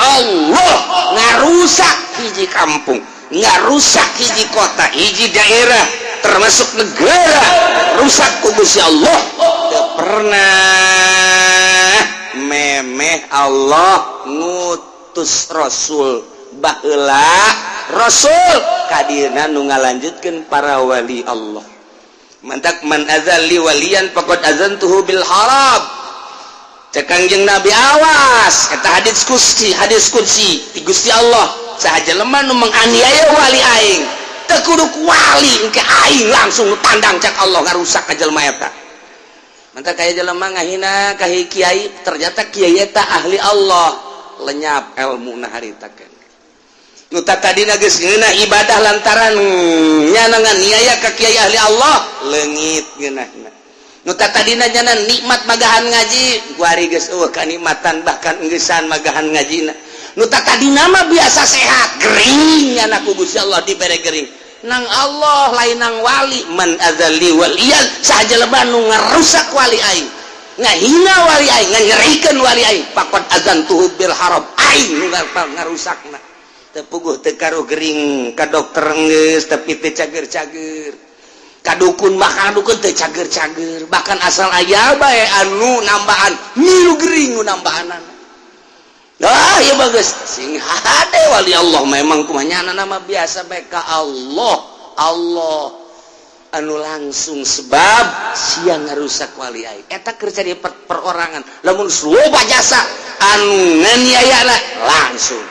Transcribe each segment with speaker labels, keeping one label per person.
Speaker 1: Allah ngarusak hiji kampung, ngarusak hiji kota, hiji daerah, termasuk negara rusak ku Gusti Allah. Teu pernah memeh Allah ngutus rasul baheula, rasul kadieuna nu ngalanjutkeun para wali Allah. Mantak man adzali waliyan faqad azantuhu bil harab. Cek Kangjeng Nabi, awas, eta hadis qudsi, hadis qudsi ti Gusti Allah, saha jelema nu menganiaya wali aing, teu kudu ku wali, engke aing langsung nu tandang, cek Allah, ngarusak ka jelema eta. Mantak kaya jelema ngahina ka kiai, ternyata kiai eta ahli Allah, lenyap elmuna harita kan. Nu tadina geus ngeunah ibadah, lantaran nyana nganiaya ka kiai ahli Allah, leungit ngeunahna. Nu tadina nyana nikmat magahan ngaji, kuari geus euweuh kanikmatan, bahkan engeusan magahan ngajina. Nu tadina mah biasa sehat, gering nyana, ku Gusti Allah dibere gering. Nang Allah, lain nang wali. Man adzali waliyan, saha jelema nu ngarusak wali aing, ngahina wali aing, nganyerikeun wali aing, faqad azantuhu bil harab, aing nu ngarusakna. Teu puguh, teu karuh gering, ka dokter geus tapi teu cager-cager, ka dukun, bahkan dukun teu cager-cager, bahkan asal aya bae anu nambahan milu gering nu nambahanana. Ah, ya bagus, sing hade wali Allah memang kumanya nama biasa bae ka Allah. Allah anu langsung, sebab sia ngarusak wali aing. Eta keur di perorangan. Lamun loba jasa anu nganiayana, langsung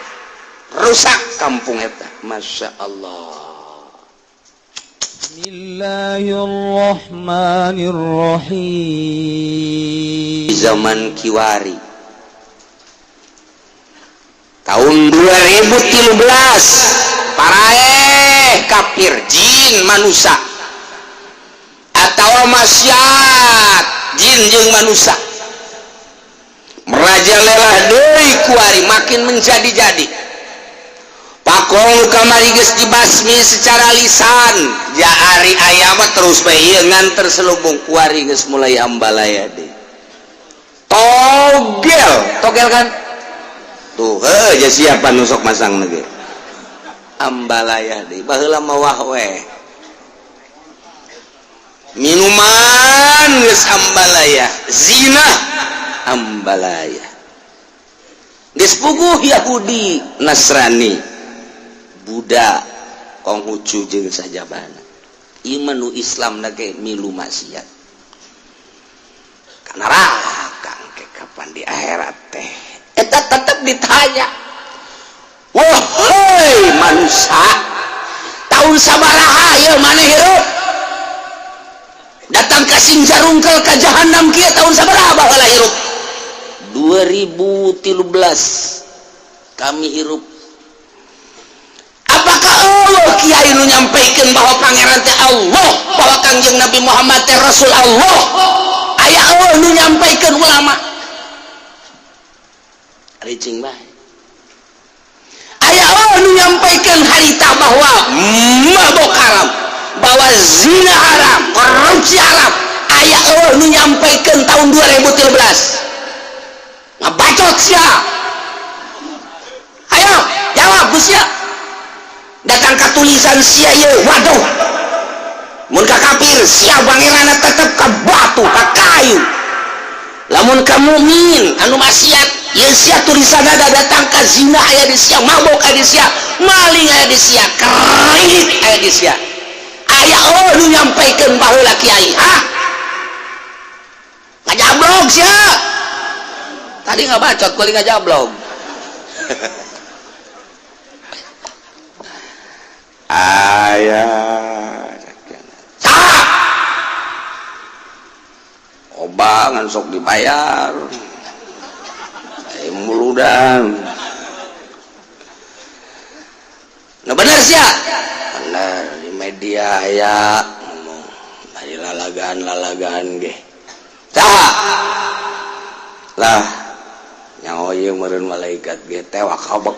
Speaker 1: rusak kampung eta. Masya Allah.
Speaker 2: Bismillahirrahmanirrahim.
Speaker 1: Zaman kiwari tahun 2013, paraeh kafir, jin, manusia atau maksiat, jin jeung manusia merajalela deui. Kuari makin menjadi-jadi. Pakong kamari geus dibasmi secara lisan, ja ari aya mah terus bae ieu ngan terselubung. Kuari geus mulai ambalaya deui, togel togel kan tuh. Heuh, ja siapa nu sok masang ge ambalaya deui. Baheula mah wah we, minuman geus ambalaya, zina ambalaya, geus puguh Yahudi, Nasrani, Buddha, Konghucu jeung sajabana. Ieu nu Islam na ge milu maksiat ka neraka engke kapan di akhirat teh. Eta tetep ditanya, "Wahai manusia, tahun sabaraha ieu maneh hirup?" Datang ka Singjarungkel, ka jahanam kieu, tahun sabaraha baheula hirup? 2013 kami hirup. Apakah Allah kiai nu nyampaikan bahwa pangeran teh Allah, bahwa Kangjeng Nabi Muhammad teh Rasul Allah? Aya Allah nu nyampaikan ulama? Ricing bae. Aya Allah nu nyampaikan harita bahwa mabok haram, bahwa zina haram, korupsi haram? Aya Allah nu nyampaikan tahun 2013? Ngabacot sia. Ayo jawab sia. Datang ke tulisan sia ieu, waduh, mun ka kafir sia pangeranna tetep ka batu, ka kayu. Lamun ka mukmin anu maksiat ieu sia tulisan ada, datang ka zina aya di sia, mabok aya di sia, maling aya di sia, kredit aya di sia. Aya oh nu nyampaikan baheula, kiai? Hah, ngajablog sia. Tadi nggak bacot, kali ngajablog. Aya saha obangan sok dibayar muludan. Nah, bener sih ya, bener di media ya ngomong dari lalagan lalagan ge saha lah nyawa ieu meureun malaikat ge tewak habek.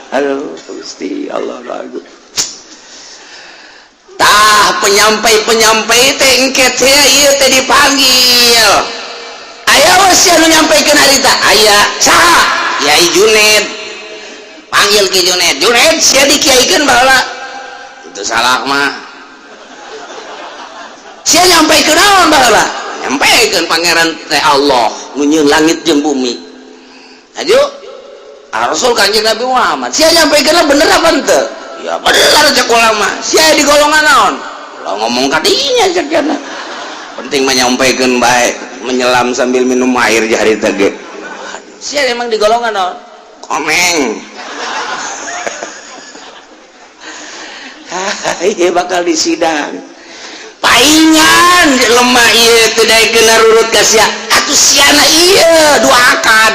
Speaker 1: Aduh Gusti Allah, lagu tah penyampai-penyampai teh engke teh ieu teh dipanggil. Aya sia nu nyampaikan harita? Aya. Saha? Kiai Juned. Panggil Ki Juned. Juned, sia dikiaikeun baheula itu salah mah. Sia nyampaikan naon baheula? Nyampaikan Pangeran teh Allah nu nyieun langit jeung bumi. Aju Rasul Kanjeng Nabi Muhammad. Sia nyampaikan bener apa henteu? Ya bener cek ulama. Sia di golongan naon? Ulah ngomong kadinya cek jana. Penting menyampaikan baik, menyelam sambil minum air jari tege. Sia emang di golongan naon? Komeng. Iya, bakal disidang paingan lemah. Iya, tidak kena rurut ka sia atuh. Siana iya dua akad,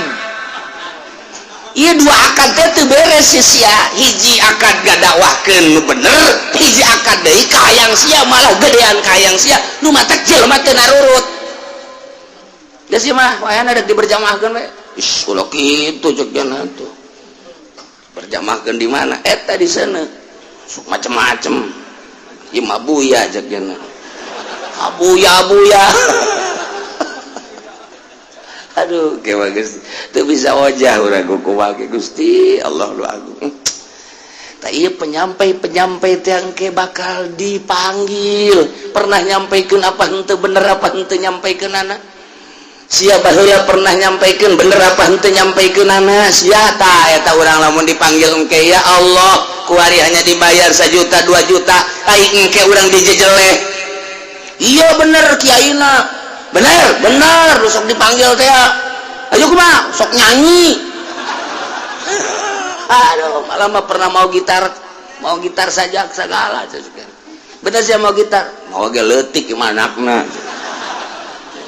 Speaker 1: iya dua akad teh teu beres si sia. Hiji akad gadakwahkeun nu bener, hiji akad deui kahayang sia, malah gedean kahayang sia nu matak jelema teu narurut. Da sia mah wayahna rek diberjamaahkeun we. Ih, ulah kitu cek jana tuh. Berjamaahkeun di mana? Eta di sana sok macem-macem. Ieu mah buya cek jana. Abuya abuya. Aduh, ke Gusti teu bisa wajah urang kumaha. Gusti Allah lu agung. Tak, iya, penyampai-penyampai teh engke bakal dipanggil. Pernah nyampaikan apa henteu? Bener apa henteu nyampaikeun anak sia baheula? Pernah nyampaikan, bener apa henteu nyampaikeun anak sia? Ta eta urang lamun dipanggil engke, ya Allah, kuari hanya dibayar 1 juta 2 juta, ai engke urang dijejeleh. Iya bener, kiaina bener bener. Lu sok dipanggil teh, ayo kumaha, sok nyanyi. Aduh, malah mah pernah mau gitar, mau gitar saja segala. Bener sih mau gitar, mau ge leutik gimana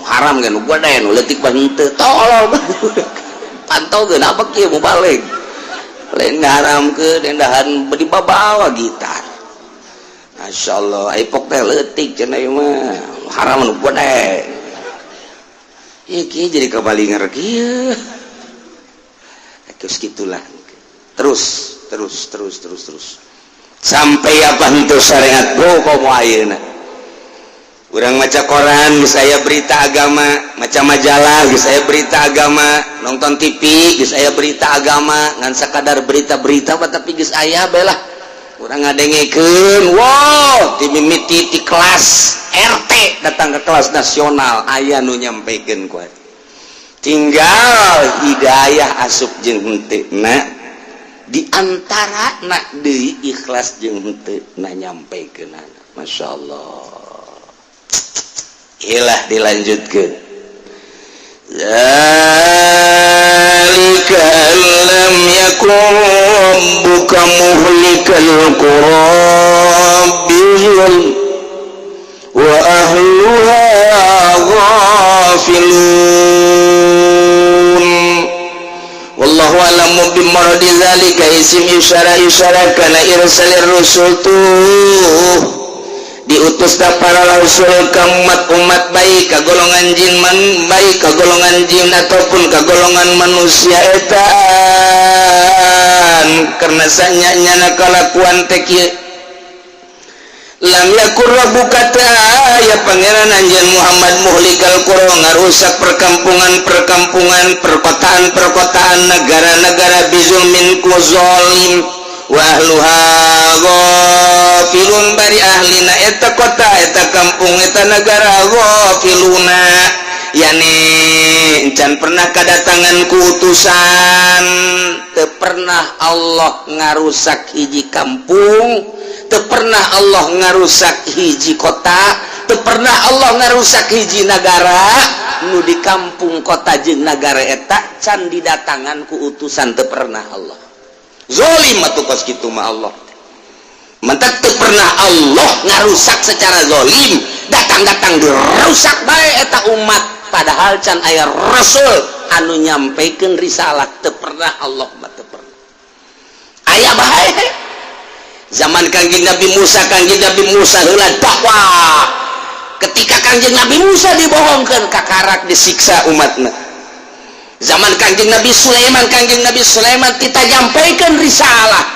Speaker 1: haram kan gua deh nu leutik mah henteu. Tolol, pantau ge apa kieu mau balik lain haram ke dendahan dibawa gitar. Masya Allah, ipok teh leutik cenah, ieu mah haram nu gua deh. Ieu kieu jadi kabalingar kieu. Terus gitulah, terus terus terus terus terus sampai apa henteu syariat bro. Komo ayeuna urang maca koran geus aya berita agama, maca majalah geus aya berita agama, nonton TV geus aya berita agama. Ngan sakadar berita-berita mah, tapi geus aya bae lah urang ngadengekeun. Wow, ti mimiti ti kelas RT datang ke kelas nasional aya nu nyampaikan kuat. Tinggal hidayah asup jeung henteu na di antara nak deui ikhlas jeung henteu na nyampaikeun. Masya Allah. Ilah, dilanjutkeun. Zalika lam yakun rabbuka muhlikal qura bizulm wa ahluha ghafilun. Wallahu a'lamu bimuradi zalika. Isim isyarah, isyarah kana irsalir rusul tuh diutus da para rasul ke umat-umat, baik ke golongan jin man, baik ke golongan jin ataupun ke golongan manusia etan, karena sanyanya kalakuan teh kieu. Lam yakur rabbuka, ya Pangeran anjeun Muhammad, muhlikal qura, ngarusak perkampungan-perkampungan, perkotaan-perkotaan, negara-negara, bizulmin, ku zalim, wa ahluha ghafilun, bari ahlina eta kota, eta kampung, eta negara, ghafiluna, yani encan pernah kedatangan kuutusan. Teu pernah Allah ngarusak hiji kampung, teu pernah Allah ngarusak hiji kota, teu pernah Allah ngarusak hiji negara nu di kampung, kota jeung nagara eta can didatangan ku utusan. Teu pernah Allah zolim atuh kos kitu mah. Allah mentak teu pernah Allah ngarusak secara zolim, datang-datang dirusak bae eta umat padahal can aya rasul anu nyampaikan risalah. Teu pernah Allah mah, teu pernah. Aya bae zaman Kangjeng Nabi Musa. Kangjeng Nabi Musa heula dakwah. Ketika Kangjeng Nabi Musa dibohongkan, kakarak disiksa umatna. Zaman Kangjeng Nabi Sulaiman, Kangjeng Nabi Sulaiman kita nyampaikan risalah,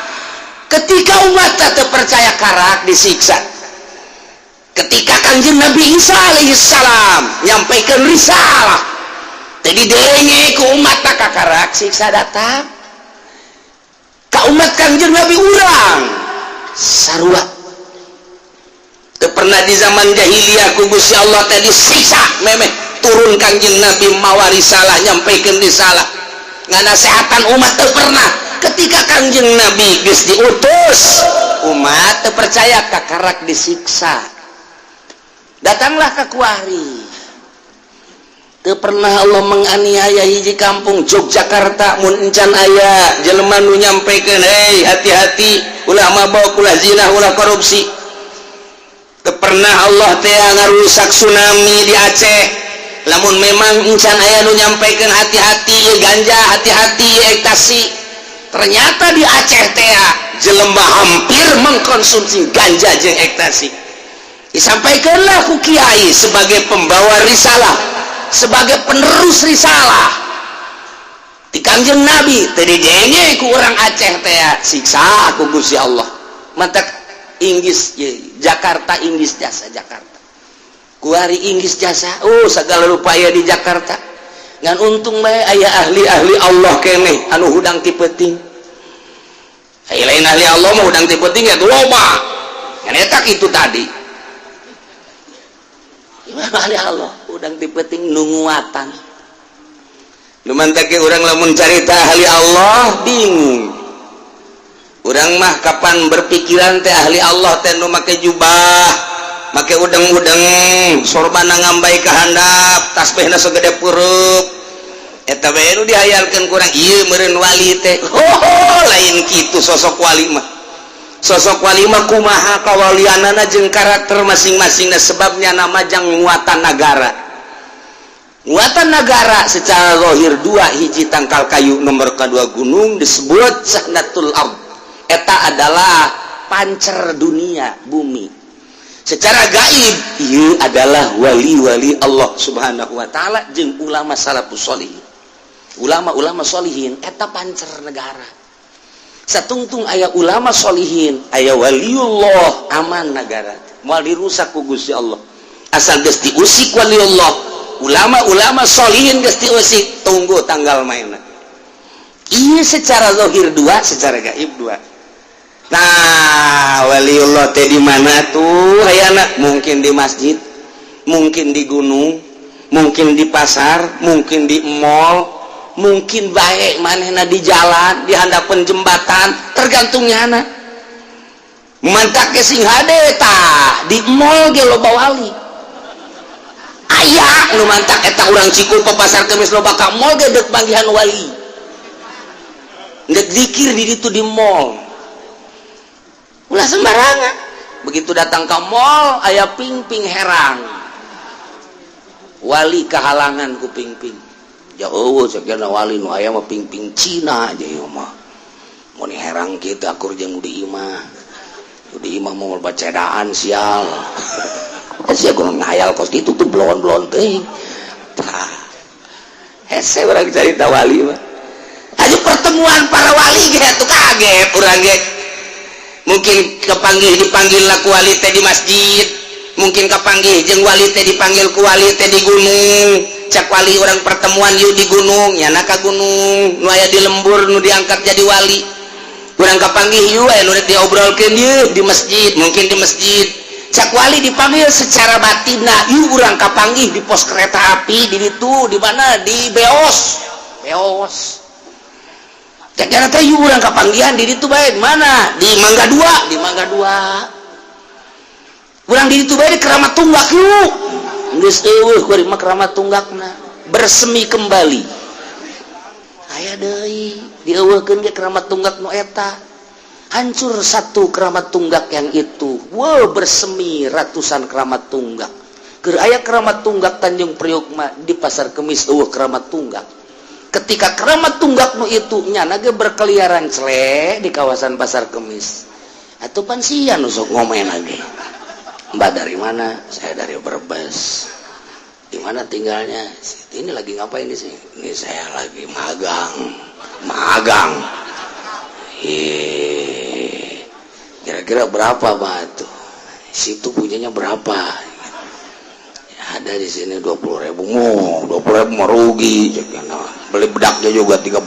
Speaker 1: ketika umat tak percaya, karak disiksa. Ketika Kangjeng Nabi Isa alaihi salam nyampaikan risalah. Tadi denge ku umat, tak kakarak siksa datang ka umat Kangjeng Nabi urang sarua. Teu pernah di zaman jahiliyah ku Gusti Allah tadi siksa memeh turun Kangjeng Nabi mawa risalah, nyampaikan risalah, nganasehatan umat, teu pernah. Ketika Kangjeng Nabi geus diutus, umat teu percaya, kakarak disiksa, datanglah ke kuari. Teu pernah Allah menganiaya hiji kampung Yogyakarta mun encan aya jelema nu nyampaikan, "Hei, hati-hati, ulah mabok, ulah zina, ulah korupsi." Teu pernah Allah teh ngarusak tsunami di Aceh lamun memang encan aya nu nyampaikan, "Hati-hati ya ganja, hati-hati ya ekstasi." Ternyata di Aceh teh jelema hampir mengkonsumsi ganja jeung ekstasi. Disampaikanlah ku kiai sebagai pembawa risalah, sebagai penerus risalah di Kangjeng Nabi, tadi denge ku orang Aceh teh, siksa ku Gusti Allah. Matak Inggris ye, Jakarta Inggris jasa, Jakarta kuari Inggris jasa. Oh, segala rupa aya di Jakarta. Ngan untung bae aya ahli-ahli Allah keneh anu hudang ti peuting. Aya lain ahli Allah mah hudang ti peuting ya loba. Ngan eta kitu tadi. Gimana ahli Allah hudang ti peuting nunguatan. Nu mantak ge urang lamun carita ahli Allah bingung. Urang mah kapan berpikiran teh ahli Allah teh nu make jubah, make udeng-udeng, sorbana ngambay ka handap, tasbihna segede pureup. Eta bae nu dihayalkeun kurang ieu meureun wali teh. Oh, lain kitu sosok wali mah. Sosok wali mah kumaha kawalianana jeung karakter masing-masing. Sebabnya nama jang muatan nagara, muatan nagara secara zahir dua: hiji tangkal kayu, nomor kedua gunung, disebut sahnatul ard. Eta adalah pancer dunia bumi. Secara gaib ieu adalah wali-wali Allah Subhanahu wa taala jeung ulama salafus solihin, ulama-ulama solihin. Eta pancer negara. Satungtung aya ulama solihin, aya waliullah, aman negara, moal dirusak ku Gusti Allah. Asal geus diusik waliullah, ulama-ulama solihin geus diusik, tunggu tanggal mainna. Iya, secara zahir dua, secara gaib dua. Nah, waliullah teh di mana tuh hayana? Mungkin di masjid, mungkin di gunung, mungkin di pasar, mungkin di mall, mungkin baik manehna di jalan, di handapan jembatan, tergantungnya anak. Mantak ke sing hade tah di mall ge loba wali. Aya nu mantak eta urang Cikupa, Pasar Kemis, loba ka mall ge deuk panggihan wali. Deuk zikir di ditu di mall. Ulah sembarangan. Begitu datang ke mall aya ping-ping herang. Wali kehalangan ku ping-ping. Jauh sekian wali nu aya mah ping-ping Cina aja ieu mah. Mun herang kitu akur jeung di imah. Di imah mau bacedaan sial. Sia kudu ngayal kos kitu tuh blon-blon teuing. Tah. Hese urang carita wali mah. Ayo pertemuan para wali ge atuh kaget urang ge. Mungkin kepanggil, dipanggil lah ku wali teh di masjid, mungkin kepanggil jeung wali teh, dipanggil ku wali teh di gunung. Cak wali, "Urang pertemuan yuk di gunung." Nyana ka gunung, nu aya di lembur nu diangkat jadi wali. "Urang kapanggih yuk, aya nu rek diobrolkeun yuk di masjid." Mungkin di masjid cak wali dipanggil secara batinna, "Yuk, urang kapanggih di pos kereta api di ditu." Di mana? Di Beos. Beos cak jana teh, "Yuk, urang kapanggihan di ditu bae." Mana? Di Mangga Dua. Di Mangga Dua urang di ditu bae, di Keramat Tunggak yuk. Geus eueuh kuari mah Keramat Tunggakna, bersemi kembali. Aya deui dieuweuhkeun ge Keramat Tunggak nu eta. Hancur satu Keramat Tunggak yang itu, wow, bersemi ratusan Keramat Tunggak. Keur aya Keramat Tunggak Tanjung Priok mah, di Pasar Kemis eueuh Keramat Tunggak. Ketika Keramat Tunggak nu itu nyana ge berkeliaran cele di kawasan Pasar Kemis atau pan sia nu sok ngomen lagi. "Mbak dari mana?" "Saya dari Brebes." "Di mana tinggalnya?" "Ini lagi ngapain di sini?" "Ini saya lagi magang." "Magang? Heee, kira-kira berapa, Pak, tuh situ punyanya berapa?" Ada di sini 20.000. Mau 20.000 mau rugi. Cek, beli bedaknya juga 30.000.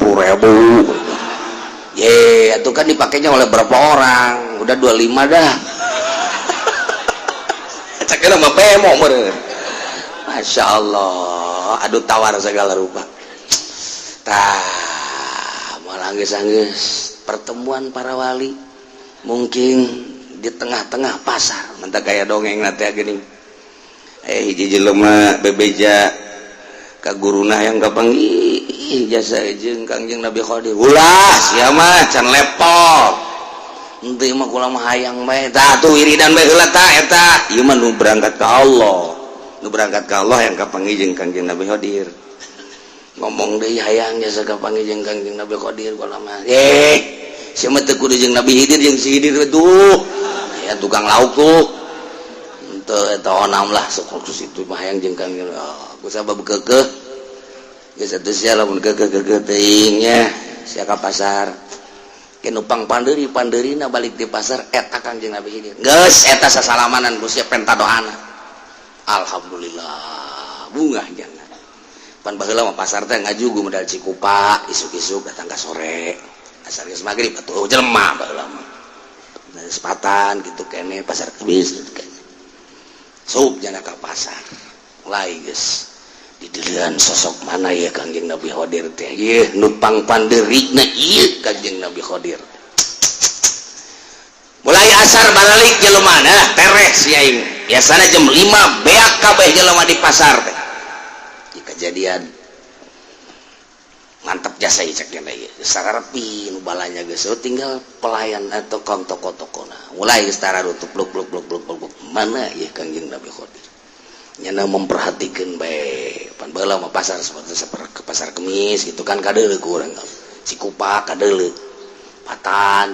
Speaker 1: Ye, itu kan dipakainya oleh berapa orang? Udah 25 dah. Cek mah bemo meureun. Masya Allah, aduh, tawar segala rupa. Tah, malah anggeus pertemuan para wali mungkin di tengah-tengah pasar, mentah kayak dongeng nanti gini. Eh, hiji jelema bebeja ka guruna yang kapanggih jasa jeung Kangjeng Nabi Khadir. Ulah sia mah can level. Henteu mah, kula mah hayang bae. Tah, tuh wiridan bae heula tah eta. Ieu mah nu berangkat ka Allah. Nu berangkat ka Allah yang kapanggih jeung Kangjeng Nabi Khadir. Ngomong deui, hayang jasa kapanggih jeung Kangjeng Nabi Khadir kula mah. Eh, sia mah teu kudu jeung Nabi Khidir, jeung si Khidir tuh. Ya tukang lauk tuh. Henteu eta onam lah, sok khusus itu mah hayang jeung Kangjeng. Oh, ku sabab keukeuh. Geus atuh sia lamun keukeuh-keukeuh teuing nya sia ka pasar. Ke nupang pandeuri pandeurina balik di pasar eta Kangjeng Nabi Khidir. Geus eta sasalamanan ku sia, penta doana. Alhamdulillah, bungah jangan. Pan baheula mah pasar teh ngajugu modal Cikupa, isuk-isuk datang ka sore. Asar geus magrib atuh jelema baheula mah. Nah, sepatan gitu kene pasar Kemis gitu kene. Sup jana ka pasar. Mulai geus didilian sosok mana ya Kangjeng Nabi Khadir teh, ieu nupang pandeurina ieu Kangjeng Nabi Khadir. Mulai asar balik jelema nah tereh si aing, biasana jam 5 beak kabeh jelema di pasar teh. Di kejadian mantap jasa ieu, cek ieu sararepi nu balanya geus tinggal pelayan atau kong toko-tokona mulai geus tararutup bluk bluk bluk bluk bluk. Mana ieu Kangjeng Nabi Khadir? Nyana memperhatikan bae. Pan baheula mah pasar seperti seperti ke pasar Kemis gitu kan, kadeuleu ku urang Cikupa, kadeuleu patan.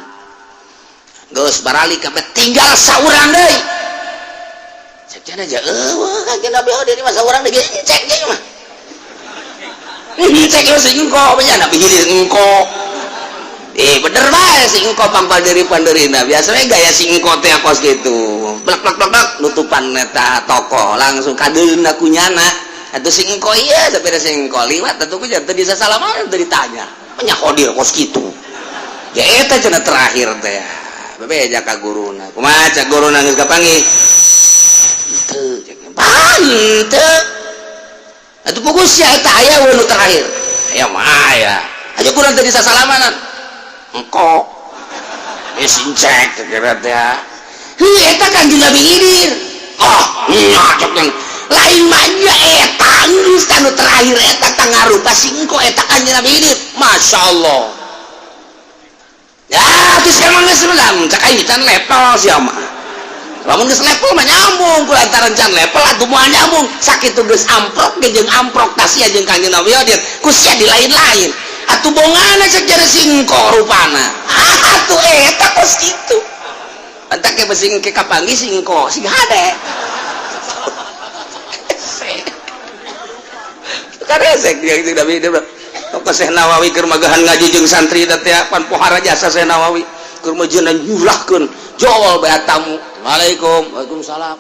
Speaker 1: Geus baralik kabeh, tinggal saurang deui. Cek cenah aja eueuh Kangjeng Nabi Khadir mah saurang deui. Cek deui mah, cek ieu si engko nya Nabi Khidir engko. Eh, bener bae si engko pang panderi panderina. Biasanya gaya si engko teh kos gitu, blak blak blak blak, nutupan eta toko langsung kadeulna ku nyana atuh si engko. Iya, tapi si engko liwat atuh ku teu bisa salaman, teu ditanya nya Khodir kos kitu ya. Eta cenah terakhir teh bebeja ka guruna, kumaha cak guruna, geus kapanggih henteu? Cek henteu atuh, pugus ya eta aya nu terakhir aya mah aya aja kurang teu bisa salamanan engko. Eh, sincek kira teh. Heuh, eta Kanjeng Nabi Khidir. Oh, nya cek yang lain mah nya eta geus anu terakhir eta tangarupa si engko eta Kanjeng Nabi Khidir. Masya Allah. Ya, terus emang geus bilang cek aing can level sia mah. Lamun geus level mah nyambung, ku lantaran can level atuh moal nyambung. Sakitu geus amprok ge jeung amprok tasia jeung Kanjeng Nabi Khidir. Ku sia di lain-lain. Atuh bongana cek jare si engko rupana. Ah, atuh eta kos kitu. Entak ke besing ke kapanggih si engko sing hade. Kan resek dia jeung Nabi dia. Toko Syekh Nawawi keur magahan ngaji jeung santri teh pan pohara jasa Syekh Nawawi keur majeuna nyulahkeun jol bae tamu. Assalamualaikum. Waalaikumsalam.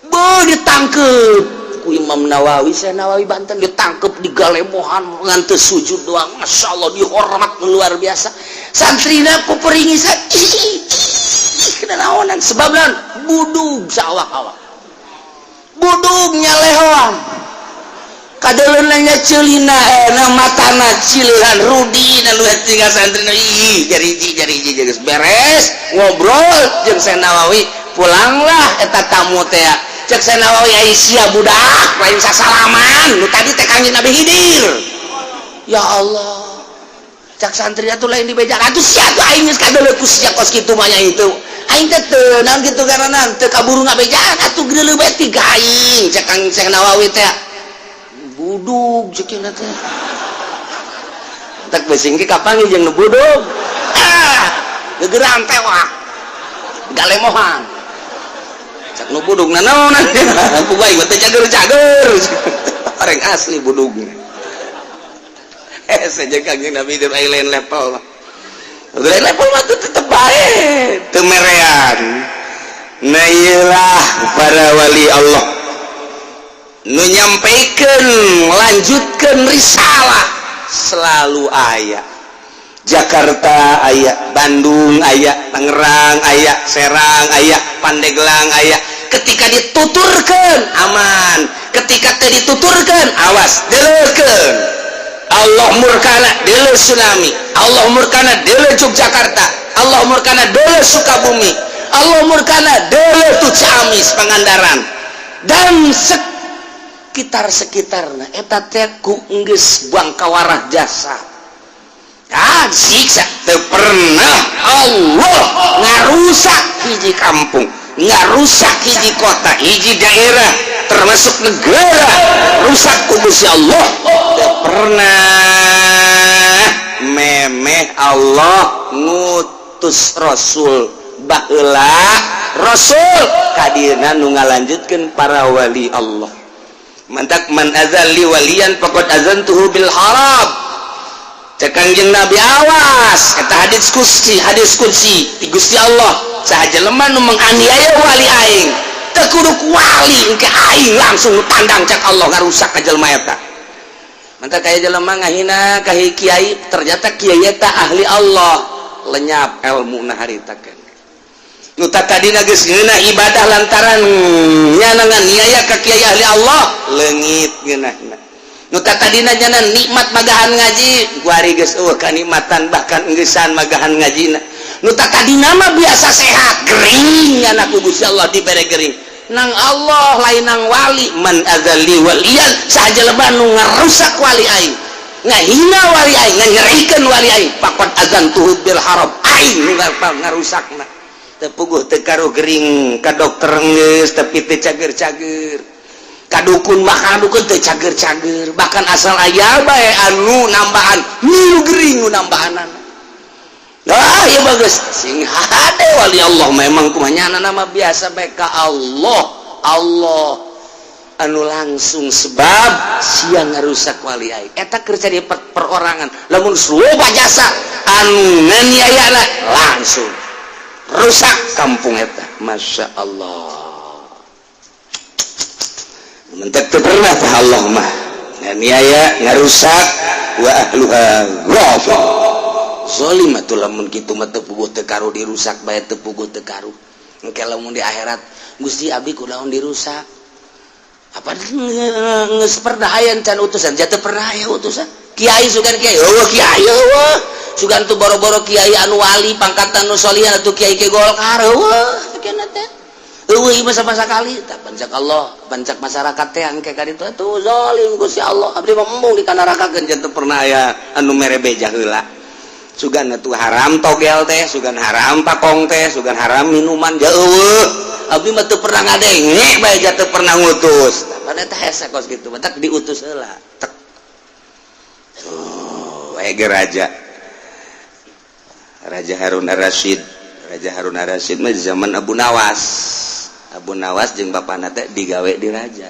Speaker 1: Beuh, ditangkep ku Imam Nawawi. Syekh Nawawi Banten ditangkep di galemohan ngan teu sujud doang. Masya Allah, dihormat luar biasa. Santrina puperingisan, ih ih, kena naonan sebab naon? Budug saawak-awak, budug nyalehoan, kadeuleunna ceulina eh matana cilihan rudi na lu tinggal santrina. Ih, jariji jariji geus beres ngobrol jeung Syekh Nawawi, pulanglah eta tamu teh. Cek Syekh Nawawi, ai sia budak lain sasalaman, nu tadi teh Kangjeng Nabi Khidir. Ya Allah, cak santri atuh lain dibeja atuh sia tuh, aing geus kadeuleu ku sia kos kitu mah nya itu. Aing teh teu naon kitu karena teu kaburu ngabejaan atuh geuleuh bae tiga aing. Cek Kang Syekh Nawawi teh budug cek teh tak besing ke kapanggih jeung nu budug. Ah, gegerang tewak galemohan. Cak nu budug nanaonan ku bae teh cager-cager orang asli budug. Eh, saja Kangjeng Nabi di lain level, lain level mah tuh tetep bae teu merean. Nah, iyalah para wali Allah. Nu nyampaikan, melanjutkan risalah selalu aya. Jakarta aya, Bandung aya, Tangerang aya, Serang aya, Pandeglang aya. Ketika dituturkan aman, ketika teu dituturkan, awas, deleukeun. Allah murkana deuleu tsunami, Allah murkana deuleu Yogyakarta, Allah murkana deuleu Sukabumi, Allah murkana deuleu tuh Ciamis, Pangandaran, dan sekitar-sekitarna. Eta teh ku geus bangkawarah jasa. Ah, siksa. Teu pernah Allah ngarusak hiji kampung, ngarusak hiji kota, hiji daerah, termasuk negara rusak ku Gusti Allah teu pernah. Memeh Allah ngutus Rasul baheula, Rasul kadieuna nu ngalanjutkeun para wali Allah. Mantak man adza li waliyan faqad azantuhu bil harb, cek Kangjeng Nabi. Awas, eta hadis qudsi, hadis qudsi ti Gusti Allah. Saha jelema nu menganiaya wali aing, teu kudu ku wali, engke aing langsung tandang, cek Allah, ngarusak ka jelema eta. Mantak kaya jelema ngahina ka kiai, ternyata kiai eta ahli Allah, lenyap ilmu na harita kan. Nu tadina geus ngeunah ibadah, lantaran nyana nganiaya ka kiai ahli Allah, leungit ngeunahna. Nu tadina nyana nikmat magahan ngaji, kuari geus euweuh kanikmatan, bahkan engeusan magahan ngajina. Nu tadina mah biasa sehat, gering nyana, ku Gusti Allah dibere gering. Nang Allah, lain nang wali. Man adza li waliyan, saha jelema nu ngarusak wali aing, ngahina wali aing, nganyerikeun wali aing, faqad azantuhu bil harb, aing nu ngarusakna. Teu puguh, teu karuh gering, ka dokter geus tapi teu cager-cager, ka dukun, bahkan dukun teu cager-cager, bahkan asal aya bae anu nambahan milu gering nu nambahanana. Ah, ya bagus, sing hade wali Allah memang kumaha nama biasa bae ka Allah. Allah anu langsung, sebab sia ngarusak wali aing. Eta keur di perorangan. Lamun loba jasa anu nganiayana, langsung rusak kampung eta. Masya Allah, mentek teu pernah tah Allah mah nganiaya, ngarusak. Wa ahluha ghafil zalim atuh. Lamun kitu mah teu puguh teu karuh, dirusak bae teu puguh teu karuh. Engke lamun di akhirat, "Gusti, abdi kunaon dirusak?" Apa geus pernah aya can utusan? Jatuh pernah aya utusan kiai, sugan kiai euweuh, kiai euweuh, sugan tuh boro-boro kiai anu wali pangkatan nu solihan atuh kiai ke Golkar euweuh cenah teh, euweuh ieu sama sakali. Tah, pancak Allah, pancak masyarakat teh engke ka ditu atuh zalim Gusti Allah, abdi mah embung dikanarakakeun. Teu pernah aya anu mere beja heula. Sugan atuh haram togel teh, sugan haram pakong teh, sugan haram minuman, ja euweuh, abdi mah teu pernah ngadenge bae, ja teu pernah ngutus. Tah, pada teh hese kos kitu, matak diutus heula. Tek oh, ege raja Raja Harun Ar-Rasyid. Raja Harun Ar-Rasyid mah zaman Abu Nawas. Abu Nawas jeung bapana teh digawe di raja.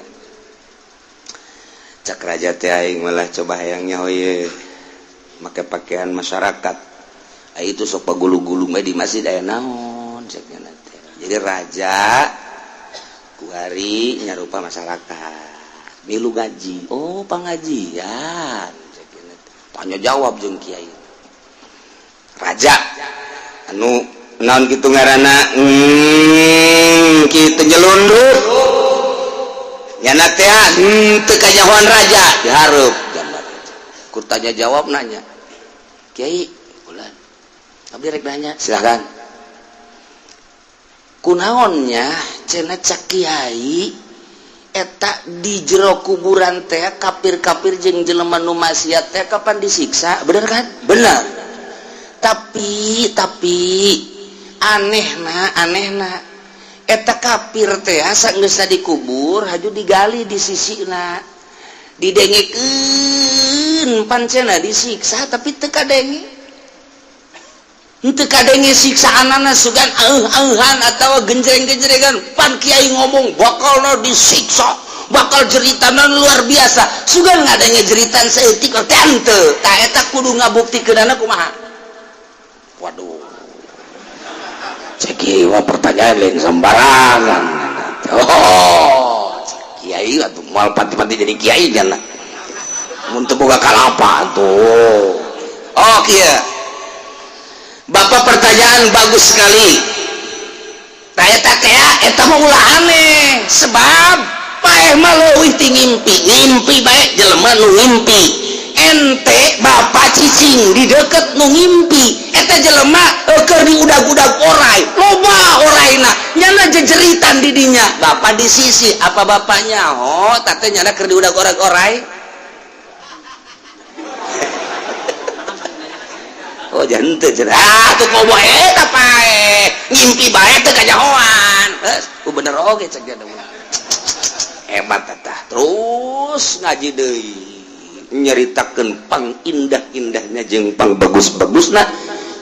Speaker 1: Cak raja teh, "Aing malah coba hayang nyaho ye make pakaian masyarakat." Ah, itu sok pagulu-gulu mah di masjid aya naon, cek teh. Jadi raja kuari nyarupa masyarakat, milu ngaji. Oh, pengajian, cek teh. Tanya jawab jeung kiai. Raja anu naon kitu ngaranna, kitu nyelundup nyana teh teu kanyahoan raja, dihareup gambar ku tanya jawab. Nanya, "Kiai bulan, abdi rek nanya." "Silakan." "Kunaonnya," cenah, "cak kiai eta di jero kuburan teh kafir-kafir jeung jelema nu maksiat teh kapan disiksa, bener kan?" "Bener, tapi anehna, anehna eta kafir teh asa geus dikubur haju digali di sisina, didengekeun pancena disiksa, tapi teu kadenge, teu kadenge siksaanana, sugan auh-auhan atau genjreng-genjrengan. Pan kiai ngomong bakal disiksa, bakal jeritana luar biasa, sugan ngadenge jeritan saeutik teh henteu. Tah, eta kudu ngabuktikeunana kumaha?" Waduh, cek ieu pertanyaan lain sembarangan. Oh, cek. Kiai atuh moal pati-pati jadi kiai nya mun teu boga kalapa tuh. Oh, kieu, Bapak, pertanyaan bagus sekali. Tah, eta teh eta mah ulah aneh, sebab paeh mah leuwih ti ngimpi. Ngimpi bae, jelema nu ngimpi, ente bapak cicing di deket nu ngimpi eta jelema keur diudag-udag orai, loba oraina, nyana jejeritan di dinya. Bapak di sisi apa bapaknya? Oh, tate nyana keur diudag orai-orai. Oh, jangan teu. Ah, tuh komo eta paeh ngimpi bae teu kajahoan. Geus, bener oge cek dia. Hebat eta. Terus ngaji deui, nyaritakeun pang indah-indahnya jeung pang bagus-bagusna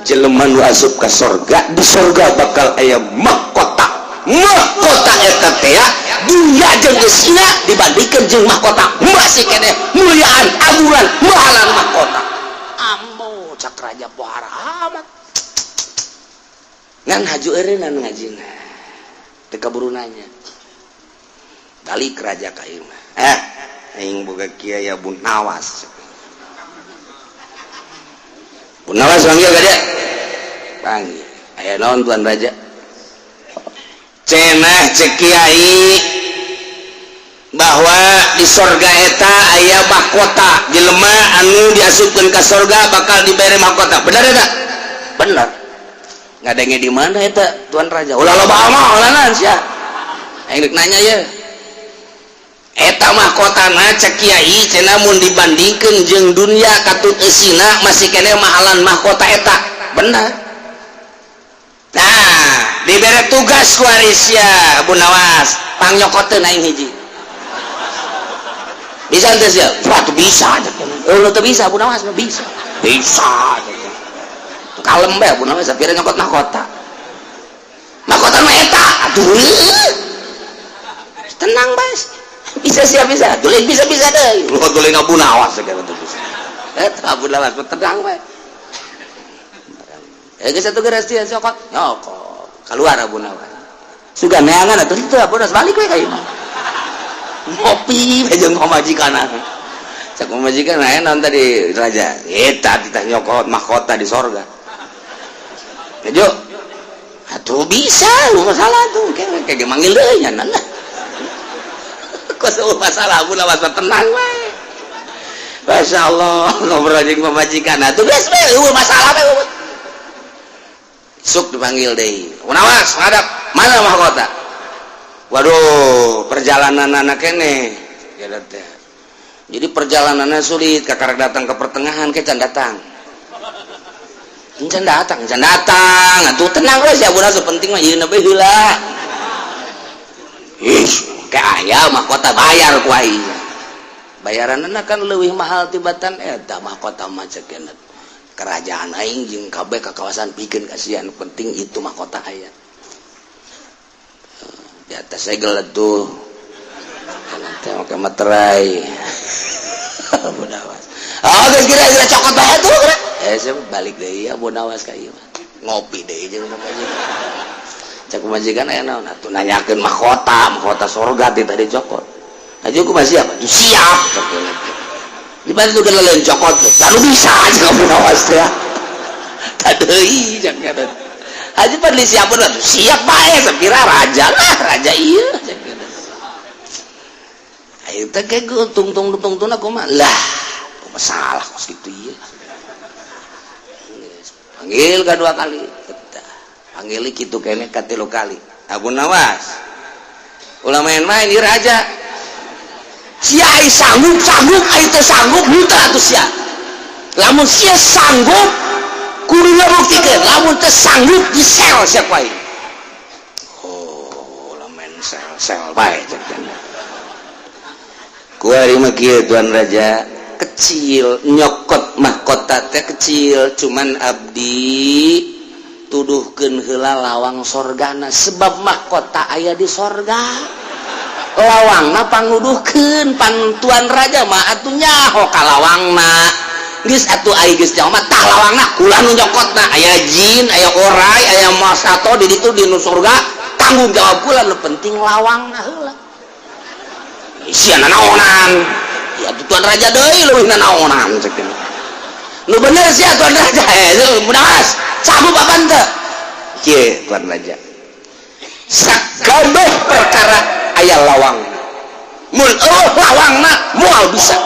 Speaker 1: jelema nu asup ka sorga. Di sorga bakal aya mahkota. Mahkota eta teh dunya jeung eusina dibandingkeun jeung mahkota masih keneh muliaan, aguran, mahalan mahkota. Ambo, cak raja, pohara amat ngan haju eureunnan ngajina, teu kaburu nanya. Balik raja ka imah, "Eh, aing boga kiai Abu Nawas." Abu Nawas panggil ka dia. Panggil, "Aya naon, tuan raja?" "Cenah cek kiai bahwa di sorga eta aya mahkota, jelema anu diasupkeun ka sorga bakal dibere mahkota. Bener eta?" "Bener." "Ngadenge di mana eta, tuan raja?" "Ulah loba omong, ulah sia, aing rek nanya ye. Eta mahkotana cek kiai cenah mun dibandingkeun jeung dunia katut eusina masih keneh mahalan mahkota eta. Bener?" "Nah, dibere tugas ku sia Abu Nawas, pangnyokotkeun aing hiji. Bisa henteu sia?" "Wah, tuh bisa." "Oh, teu bisa Abu Nawas?" "Bisa, bisa." Kalem bae Abu Nawas, sapira nyokot mahkota. Mahkota mah eta atuh. Tenang bae, bisa siap, bisa tulis, bisa, bisa deh lu tulis. Abu Nawas segala tuh bisa. Eta Abu Nawas tenang bae. Eh, geus atuh, geus sia cokot, nyokot, keluar Abu Nawas. Sugan neangan atuh itu. Abu Nawas balik we ka imah, ngopi we jeung pamajikan. Cak pamajikan, "Aya naon tadi, raja?" "Eta titah nyokot mahkota di sorga." "Ejo atuh bisa lu masalah tuh kayak kayak manggil deui nya nah." Kok masalah, Abu Nawas tenang we. Masya Allah, ngobrol jeung pamajikan atuh geus we, eueuh masalah we. Suk dipanggil deui. "Nawas, menghadap. Mana mahkota?" "Waduh, perjalanan anak kene jadi perjalanannya sulit, kakak datang ke pertengahan ke can datang, can datang, can datang." "Atuh tenang we sia, Abu Nawas, penting mah ieu bae heula." "Ih, kayak aya mahkota, bayar ku aing. Bayaranna kan leuwih mahal tibatan eta mahkota mah," cek "kerajaan aing jeung kabeh ka kawasan pikeun kasihan, penting itu mahkota aya di atas segel tuh, nanti pakai materai." Abu Nawas, "Oh, geus, kira-kira cokot bae tuh." Eh, saya balik deui Abu Nawas ka ieu, ngopi deui jeung pamajikan. Cek pamajikan, "Aya naon atuh?" "Nanyakeun mahkota, mahkota sorga ti tadi cokot." "Aja kumaha, siap?" "Atuh siap." Di mana tuh lain cokot lalu bisa aja Abu Nawas teh tadi jangan aja padli siap atuh siap bae, sapira raja lah raja ieu. Ayo teh kayak tung tung tung tung aku mah lah masalah kos gitu ieu. Panggil kedua kali, panggil gitu kene katilu kali. "Abu Nawas, ulah main-main ieu raja sia. Ai sanggup sanggup, ai teu sanggup henteu atuh sia. Lamun sia sanggup kudu ngabuktikeun, lamun teu sanggup di sel sia ku aing." "Oh, ulah main sel-sel bae," cek. "Kuari mah kieu, tuan raja, kecil nyokot mahkota teh kecil, cuman abdi tuduhkeun heula lawang sorgana, sebab mahkota aya di sorga, lawangna panguduhkeun. Pan tuan raja mah atuh nyaho ka lawangna. Geus atuh, ai geus nyaho mah tah lawangna kula nu nyokotna. Aya jin, aya orai, aya masato di ditu di nu surga, tanggung jawab kula. Nu penting lawangna heula." Sia nanaonan ya, tuan raja deui leuwih nanaonan. Cek nu bener sia, tuan raja. Eh, mudah sanggup apa teu? Kieu, tuan raja, sakabeh perkara aya lawang. Mun euweuh lawangna, moal bisa.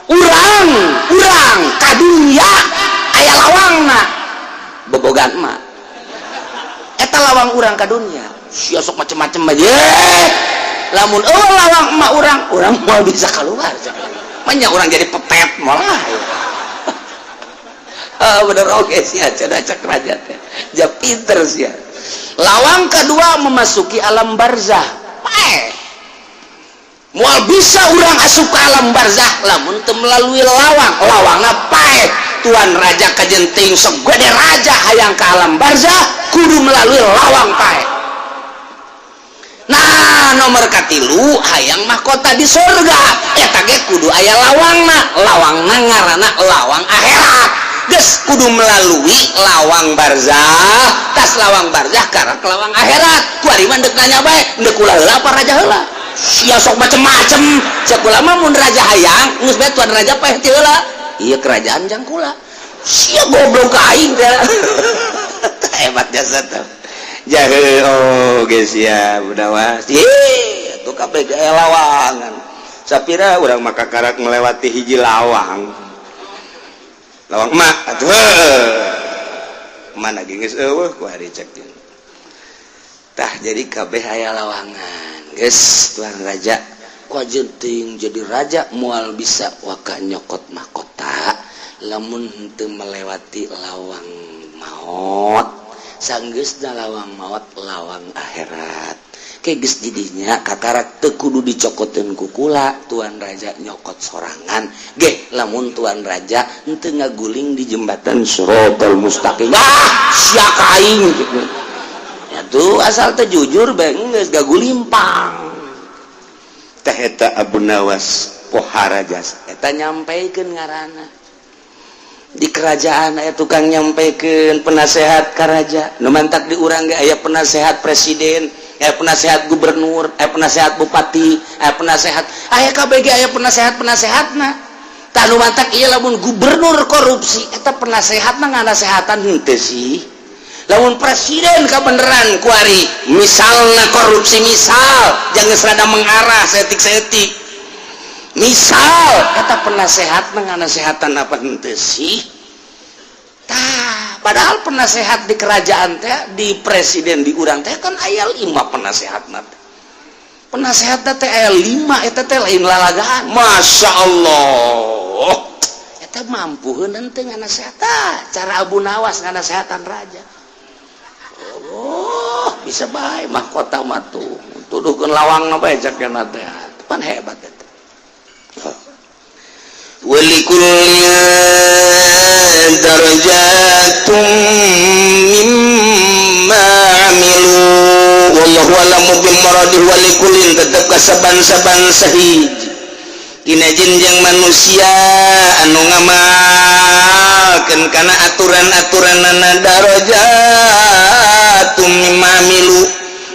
Speaker 1: Urang urang ka dunya aya lawangna, bobogan mah eta lawang urang ka dunya. Sia sok macem-macem aja. Lamun euweuh lawang emak, urang urang moal bisa keluar. Banyak orang jadi pepet malah. Ah, bener oke sih, cenah cek raja teh ja pinter sih. Lawang kedua memasuki alam barzah. Paeh, moal bisa urang asup ke alam barzah lamun teu melalui lawang. Lawangna paeh. Tuan raja kajenting sok gede raja, hayang ke alam barzah kudu melalui lawang paeh. Nah, nomor katilu, hayang mahkota di surga, eta ge kudu aya lawangna. Lawangna ngaranna lawang akhirat. Geus kudu melalui lawang barzah, tas lawang barzah karena lawang akhirat. Kuari mah deuk nanya bae, deuk kula heula apa raja heula? Sia sok macem-macem. Cek kula mah, mun raja hayang, geus bae tuan raja paeh ti heula, ieu kerajaan jang kula. Sia goblok ka aing teh. Hebat jasa tuh jahe. Oh geus ya, budawas ih tuh kabeh aya lawangan. Sapira urang maka karak melewati hiji lawang, lawang emak atuh mana geus euweuh ku hari cek tah. Jadi kabeh aya lawangan. Geus, tuan raja, ku jenting jadi raja moal bisa waka nyokot mahkota lamun henteu melewati lawang maut. Sanggeusna lawang maut, lawang akhirat. Ke geus didinya kakarak teu kudu dicokoteun ku kula, tuan raja nyokot sorangan ge lamun tuan raja henteu ngaguling di jembatan Siratal Mustaqim. Ah, sia ka aing gitu. Ya tuh, asal teh jujur bae geus gagulimpang teh. Eta Abu Nawas pohara jasa eta nyampaikan ngaranna di kerajaan aya tukang nyampaikan, penasehat ka raja. Nu mantak di urang ge aya penasehat presiden, aya penasehat gubernur, aya penasehat bupati, aya penasehat, aya KBG, aya penasehat penasehatna. Tah, nu mantak ieu lamun gubernur korupsi, eta penasehatna nganasehatan henteu sih? Lamun presiden kebenaran kuari misalnya korupsi, misal jangan serada mengarah setik-setik, misal kata penasehat nganasehatan apa henteu sih? Tah, padahal penasehat di kerajaan teh, di presiden di urang teh kan aya lima penasehat teh. Penasehat teh aya lima, eta teh lain lalagaan. Masya Allah, eta mampu henteu nganasehat? Cara Abu Nawas nganasehatan raja, oh bisa bae mahkota mah tuh tuduhkeun lawang apa cek teh pan hebat eta. ولكل درجات مما عملوا والله أعلم بمراده. ولكل tetep kasaban-saban sahiji dina jin jeung manusia anu ngamalkeun kana aturan-aturanana, درجات مما عملوا,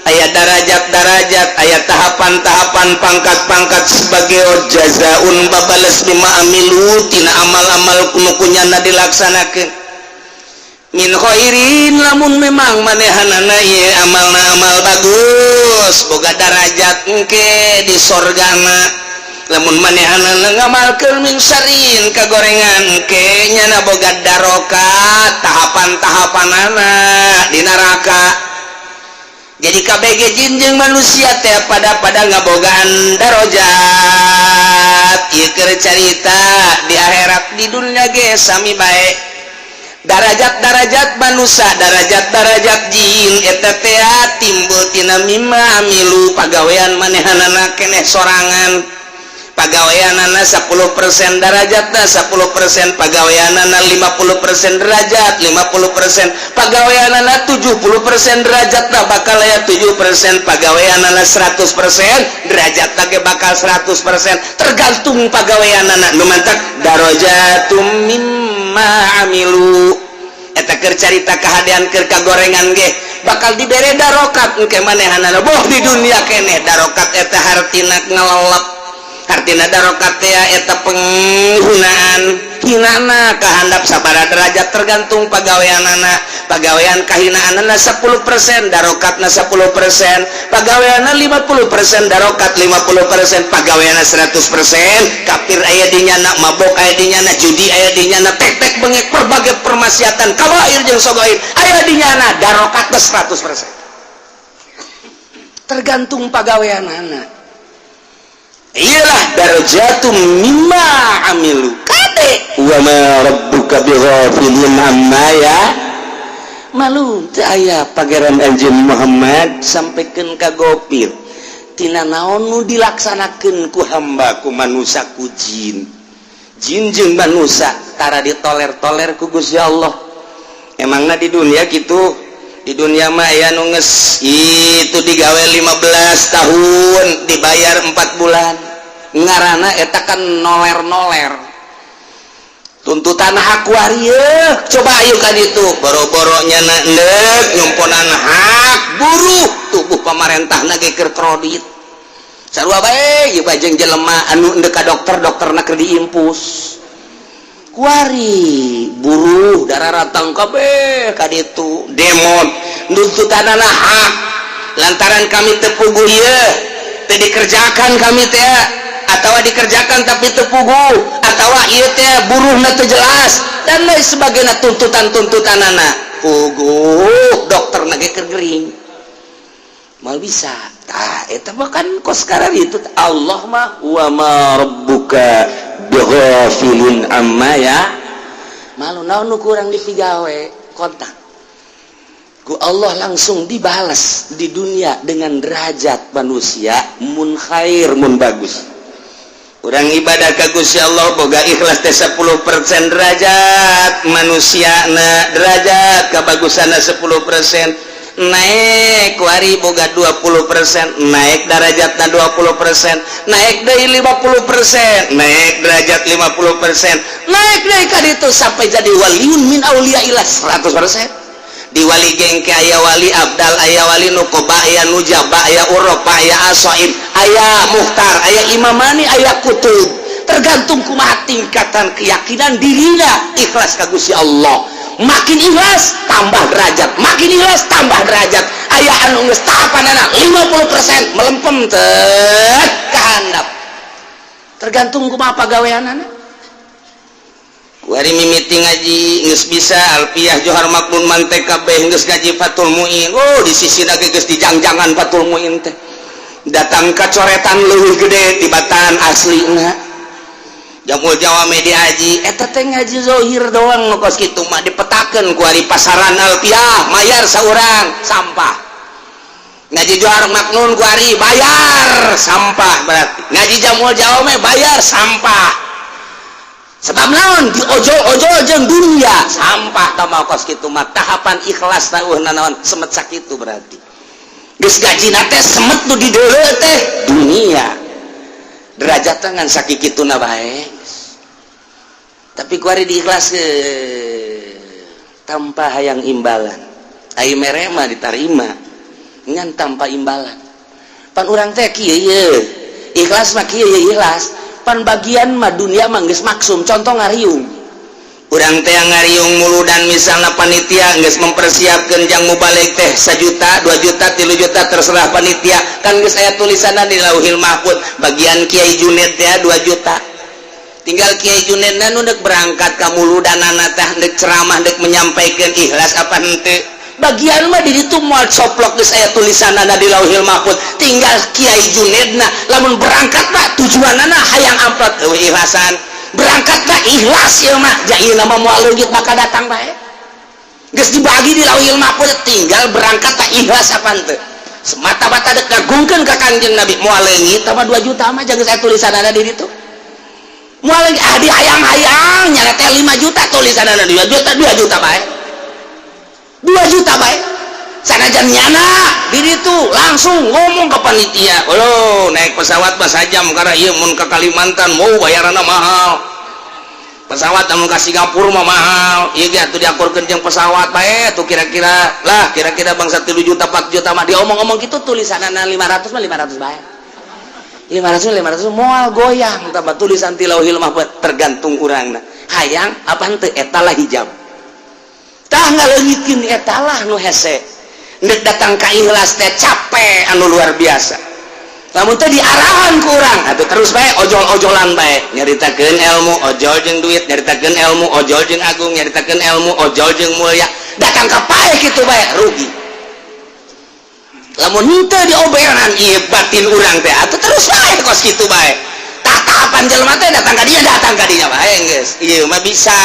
Speaker 1: aya darajat-darajat, aya tahapan-tahapan, pangkat-pangkat sebagai جزاء babales بما عملوا tina amal-amal nu kunyana dilaksanakeun. من خير lamun memang manehanana ieu amalna amal bagus, boga darajat engke di sorgana. Lamun manehanana ngamalkeun من شر kagorengan, engke nyana boga darokat, tahapan-tahapanana di neraka. Jadi KBG jin jeung manusia teh pada pada ngabogaan darajat. Ieu keur carita di akhirat, di dunia ge sami bae. Darajat-darajat manusia, darajat-darajat jin eta teh timbul tina مما عملوا, pagawean manehanana keneh sorangan. Pagaweanana 10% darajatna 10%, pagaweanana 50% derajat 50%, pagaweanana 70% derajatna bakal aya 7%, pagaweanana 100% derajatna ge bakal 100%, tergantung pagaweanana. Nu mantak درجات مما عملوا eta keur carita kahadean. Keur kagorengan ge Bakal dibere darokat engke manehanana, boh di dunia keneh. Darokat eta hartina ngelelep, hartina darokat teh eta penghinaan. Hinana kahandap sabara derajat tergantung pagaweanana. Pagawean kahinaanana 10%, darokatna 10%. Pagaweanna 50%, darokat 50%. Pagaweanna 100%, kafir aya di nyana, mabok aya di nyana, judi aya di nyana, tek-tek bengek, berbagai permaksiatan kabair jeung sogoir aya di nyana, darokatna 100%, tergantung pagaweanana. Iyalah, darajatum mimma amilu. Kade, wa ma rabbuka bighafilin amma ya'malun. Teu aya Pangeran anjeun Muhammad sampaikan ka gofil tina naon nu dilaksanakeun ku hamba, ku manusia, ku jin. Jin jeung manusia tara ditoler-toler ku Gusti Allah. Emangna di dunia gitu? Di dunia mah aya nu geus itu digawe 15 tahun, dibayar 4 bulan. Ngarana eta kan noler-noler tuntutan hak waria. Coba ayo kan itu boro-boro nyana endek nyumponan hak buruh, tubuh pamarentah ge keur kredit sarua bae. Ieu bajeng jelema anu endek ka dokter, dokterna keur diimpus. Kuari buruh darah ratang kabeh ka ditu demo nuntutanana hak, lantaran kami teu puguh ieu, teu dikerjakan kami teh, atau dikerjakan tapi teu puguh, atau ieu teh buruhna teu jelas, dan lain sebagainya. Tuntutan-tuntutanana puguh, dokterna ge keur gering, mal bisa. Tah, eta mah kan kos sekarang itu. Allah mah wa ma rabbuka bighafilin amma ya'malun. Naon nu kurang dipigawe, kontak ku Allah, langsung dibalas di dunia dengan derajat manusia mun khair, mun bagus. Urang ibadah ka Gusti Allah boga ikhlas teh 10% derajat manusia na, derajat kebagusanna 10% naik. Kuari boga 20%, naik derajatna 20%, naik dari 50%, naik derajat 50%, naik naik kan itu sampai jadi waliun min auliyaillah 100%. Di wali gengke aya wali abdal, aya wali nukoba, aya nujaba, aya uropa, aya asoib, aya muhtar, aya imamani, aya kutub, tergantung kumaha tingkatan keyakinan dirinya ikhlas ka Gusti Allah. Makin ikhlas tambah derajat, makin ikhlas tambah derajat. Aya anu geus tahapanana 50% melempem teh kahandap, tergantung kumaha pagaweanana. Kuari mimiti ngaji geus bisa alfiah, johar, maknun, mantek kabeh, geus ngaji Fathul Muin. Oh, di sisi lagi geus dijangjangan Fathul Muin teh, datang ka coretan leuwih gede tibatan aslina. Jamul Jawame diaji, eta teh ngaji zohir doang. Nu kos kitu mah dipetakeun ku ari pasaran. Alfiah mayar saurang, sampah. Ngaji Johar Maknun ku ari bayar, sampah. Berarti ngaji Jamul Jawame bayar, sampah. Sebab naon? Di ojol-ojol jeung dunia, sampah. Tah, kos kitu mah tahapan ikhlas tah naon semet sakitu. Berarti geus gajina teh semet nu di deuleu teh dunia, derajat ngan sakikituna bae. Tapi kuari diikhlas ke tanpa hayang imbalan, ai mere mah ditarima ngan tanpa imbalan. Pan urang teh kieu ye, ikhlas mah kieu ye, ikhlas pan bagian mah dunia mah geus maksum. Contoh ngariung, urang teh ngariung muludan, misalnya panitia geus mempersiapkan jang mubalig teh 1 juta, 2 juta, 3 juta, terserah panitia. Kan geus aya tulisanna di Lauhil Mahfud, bagian Kiai Junet teh 2 juta. Tinggal Kiai Junet nu dek berangkat ka muludanana teh, dek ceramah, dek menyampaikan, ikhlas apa henteu. Bagian mah di ditu moal coplok, geus aya tulisanna di Lauhil Mahfud. Tinggal Kiai Junedna lamun berangkat mah tujuanana hayang amplop, eueuh ikhlasan. Berangkat mah ikhlas ya mah, ja ieu mah moal leungit, maka datang bae. Geus dibagi di Lauhil Mahfud, tinggal berangkat tak ikhlas apa henteu, semata-mata dek ngagungkeun ka Kangjeng Nabi. Moal leungit mah 2 juta mah, jangan saya tulisanna di ditu moal leungit. Ah, di hayang-hayang nyana teh 5 juta, tulisanna 2 juta, 2 juta bae, 2 juta bae. Sanajan nyana di ditu langsung ngomong ke panitia, "Oh, naik pesawat mah sajam, karena ieu mun ke Kalimantan mau bayaranna mahal." Pesawat namun ke Singapura mah mahal. Iya ge atuh diakurkeun jeung pesawat bae tuh, kira-kira lah, kira-kira bangsa 3 juta, 4 juta mah. Diomong-omong gitu, tulisanana 500 mah 500 bae, 500 500 moal goyang. Tambah tulisan ti Lauhil Mahfud, tergantung urangna hayang apa henteu. Eta lah hijab, tah ngaleungitkeun eta lah nu hese. Ndek datang ka ikhlas teh capek anu luar biasa. Lamun teh diarahan ku urang atuh terus bae ojol-ojolan bae, nyaritakeun ilmu ojol jeung duit, nyaritakeun ilmu ojol jeung agung, nyaritakeun ilmu ojol jeung mulia, datang ka paeh kitu bae, rugi. Lamun henteu dioberan ieu batin urang teh, atuh terus bae kos kitu bae. Tah, tahapan jelema teh datang ka dinya, datang ka dinya bae geus. Ieu mah bisa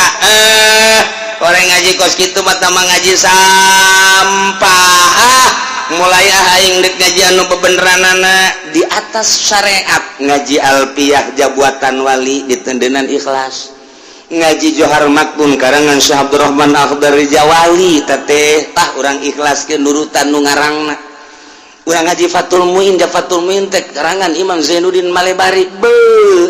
Speaker 1: orang ngaji kos kitu mah mah ngaji sampah. Ah, mulai ah, aing dek ngaji anu bebeneranana di atas syariat, ngaji Alpiyah Jabuatan Wali ditendenan ikhlas, ngaji Johar Maknun karangan Syekh Abdurrahman Akhdari Jawali teteh, tah urang ikhlas ke nurutan nu ngarangna. Urang ngaji Fathul Muin, ja Fathul Muin teh karangan Imam Zainuddin Malebari, be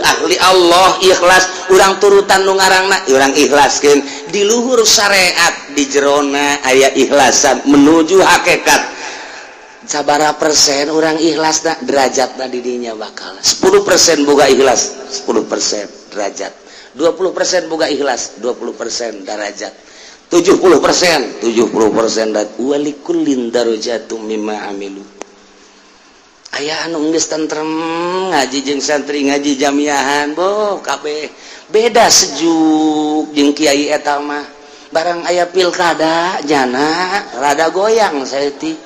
Speaker 1: ahli Allah, ikhlas urang turutan nu ngarangna, urang ikhlaskeun di luhur syariat, di jerona aya ikhlasan menuju hakikat. Sabara persen orang ikhlas tak derajat didinya bakal 10% boga ikhlas, 10% derajat, 20% boga ikhlas, 20% derajat, 70%, 70%. Dat walikullin darajatum mimma amilu. Aya anu geus tentrem ngaji jeung santri, ngaji jamiahan, boh kabeh beda, sejuk jeung kiai eta mah. Barang aya pilkada jana rada goyang saeutik,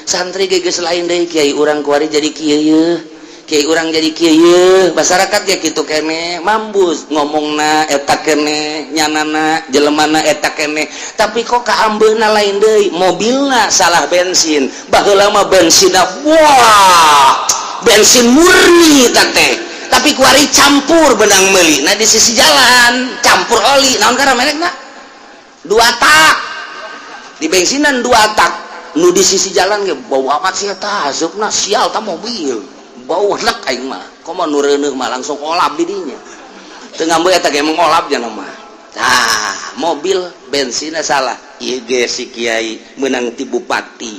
Speaker 1: santri geus lain deui, kiai urang kuari jadi kieu, kiai urang jadi kieu, masyarakat ya kitu kene, mambus ngomongna eta kene, nyanana jelemana eta kene, tapi kok kaambeuna lain deui. Mobilna salah bensin. Baheula mah bensinna, wah, bensin murni teh, tapi kuari campur benang meuli. Nah, di sisi jalan campur oli naon karena merekna dua tak di bensinan, dua tak nu di sisi jalan ge bau amat sih eta, asupna sial ta mobil, bau enak. Aing mah komo nu reuneuh mah langsung olap di dinya, teu ngambil eta ge emang olap jana mah. Tah, mobil bensinnya salah. Ieu ge si kiai menang ti bupati,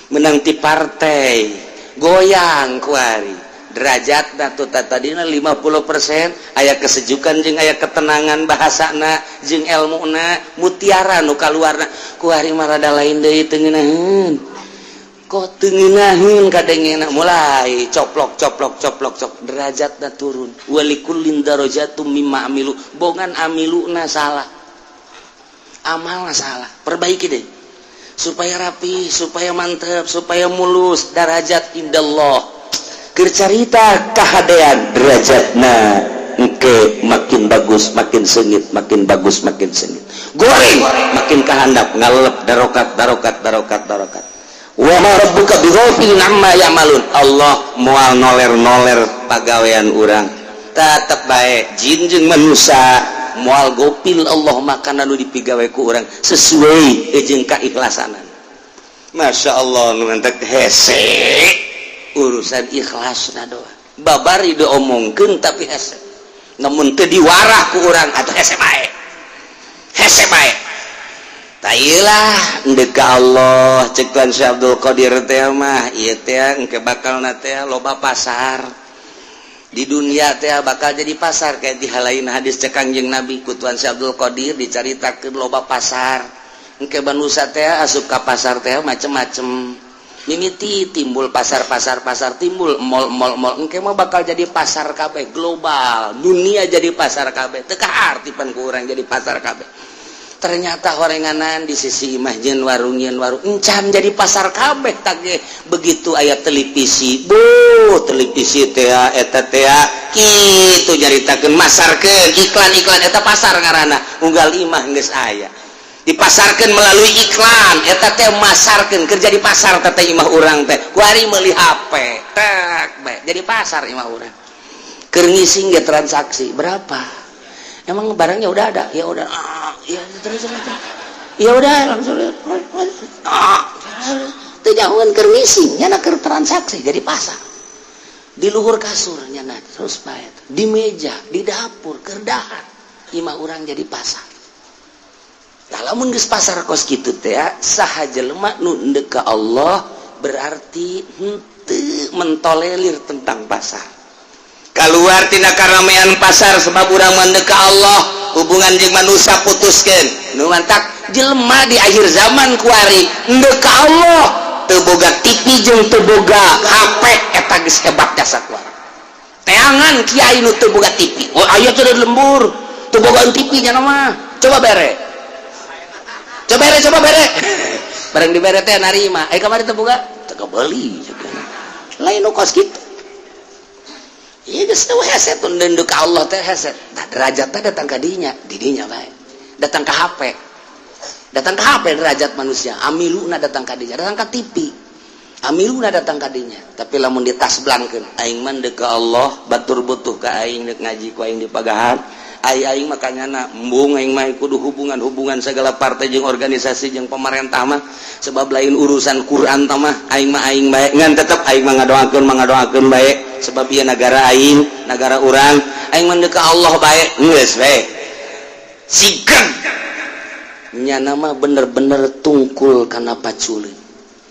Speaker 1: menang ti partai, goyang kuari derajat. Tuh, tadina 50% aya kesejukan jeung aya ketenangan bahasana jeung ilmuna, mutiara nu kaluarna. Kuari mah rada lain deui, teu ngeunaheun, kok teu ngeunaheun kadengena, mulai coplok coplok coplok cok, derajatna turun. Walikullin darajatum mimma amilu. Bongan amiluna salah, amalna salah, perbaiki deh supaya rapi, supaya mantep, supaya mulus darajat indallah. Keur carita kahadean, derajatna engke makin bagus makin sengit, makin bagus makin sengit, goreng makin kahandap, ngalep darokat darokat darokat darokat. Wa ma rabbuka bighafilin amma ya'malun. Allah moal noler-noler pagawean urang, tetep bae jin jeung manusia moal gopil. Allah makanan nu dipigawe ku urang sesuai jeung kaikhlasanan. Masya Allah, nu mantak hese urusan ikhlas na doa babari diomongkeun, tapi hese. Namun teu diwarah ku urang atau hese bae, hese bae. Tailah ndek ka Allah. Cek Tuan Syekh Abdul Qadir teh mah ieu teh engke bakalna teh loba pasar di dunia teh, bakal jadi pasar. Kayak di halain hadis cek Kangjeng Nabi, ku Tuan Syekh Abdul Qadir dicaritakeun loba pasar. Engke manusia teh asup ka pasar teh macem-macem, mimiti timbul pasar-pasar, pasar timbul mall mall mall. Engke mah bakal jadi pasar kabeh, global dunia jadi pasar kabeh. Teu kaarti pan ku urang jadi pasar kabeh. Ternyata horenganan di sisi imah jeung warung, jeung warung encan jadi pasar kabeh tage. Begitu aya televisi, bu, televisi teh eta teh kitu nyaritakeun, masarkeun iklan-iklan, eta pasar ngaranna. Unggal imah geus aya, dipasarkan melalui iklan, eta teh masarkeun kerja di pasar teh imah urang teh. Kuari meuli HP tek bae jadi pasar imah urang. Keur ngising ge transaksi berapa, emang barangnya udah ada ya? Udah. Ah, ya terus terus terus. Ya udah langsung. Ah, teu nyahoeun keur ngising nya keur transaksi jadi pasar. Di luhur kasur nya terus bae, di meja di dapur keur dahar. Imah urang jadi pasar. Tah, lamun geus pasar kos kitu teh, saha jelema nu endek ka Allah berarti henteu mentolerir tentang pasar, keluar tina karamaian pasar, sebab urang mendek ka Allah. Hubungan jeung manusia putuskeun. Nu mantak jelema di akhir zaman kuari endek ka Allah teu boga TV jeung teu boga HP, eta geus hebat jasa kuari. Teangan kiai nu teu boga TV. Oh, aya teh di lembur teu boga TV nya mah. Coba bere, coba bere, coba bere. Bareng dibere teh narima, eh, kamari teu boga, teu kebeuli. Lain nu kos kitu. Iya, geus teu hese tun deundeu ka Allah teh hese. Tah, derajat teh datang ka dinya, di dinya bae. Datang ka HP. Datang ka HP derajat manusia, amiluna datang ka dinya, datang ka TV. Amiluna datang ka dinya. Tapi lamun ditasblangkeun, aing mah deuk ka Allah, batur butuh ka aing, deuk ngaji ku aing di pagahan. Ai aing mah kanyana embung, aing mah kudu hubungan-hubungan segala partai jeung organisasi jeung pemerintah mah, sebab lain urusan Quran tah mah. Aing mah aing bae, ngan tetep aing mah ngadoakeun, mah ngadoakeun bae, sebab ieu negara aing, negara urang. Aing mah deuk ka Allah bae, geus bae. Sigan nyana mah bener-bener tungkul kana paculeun.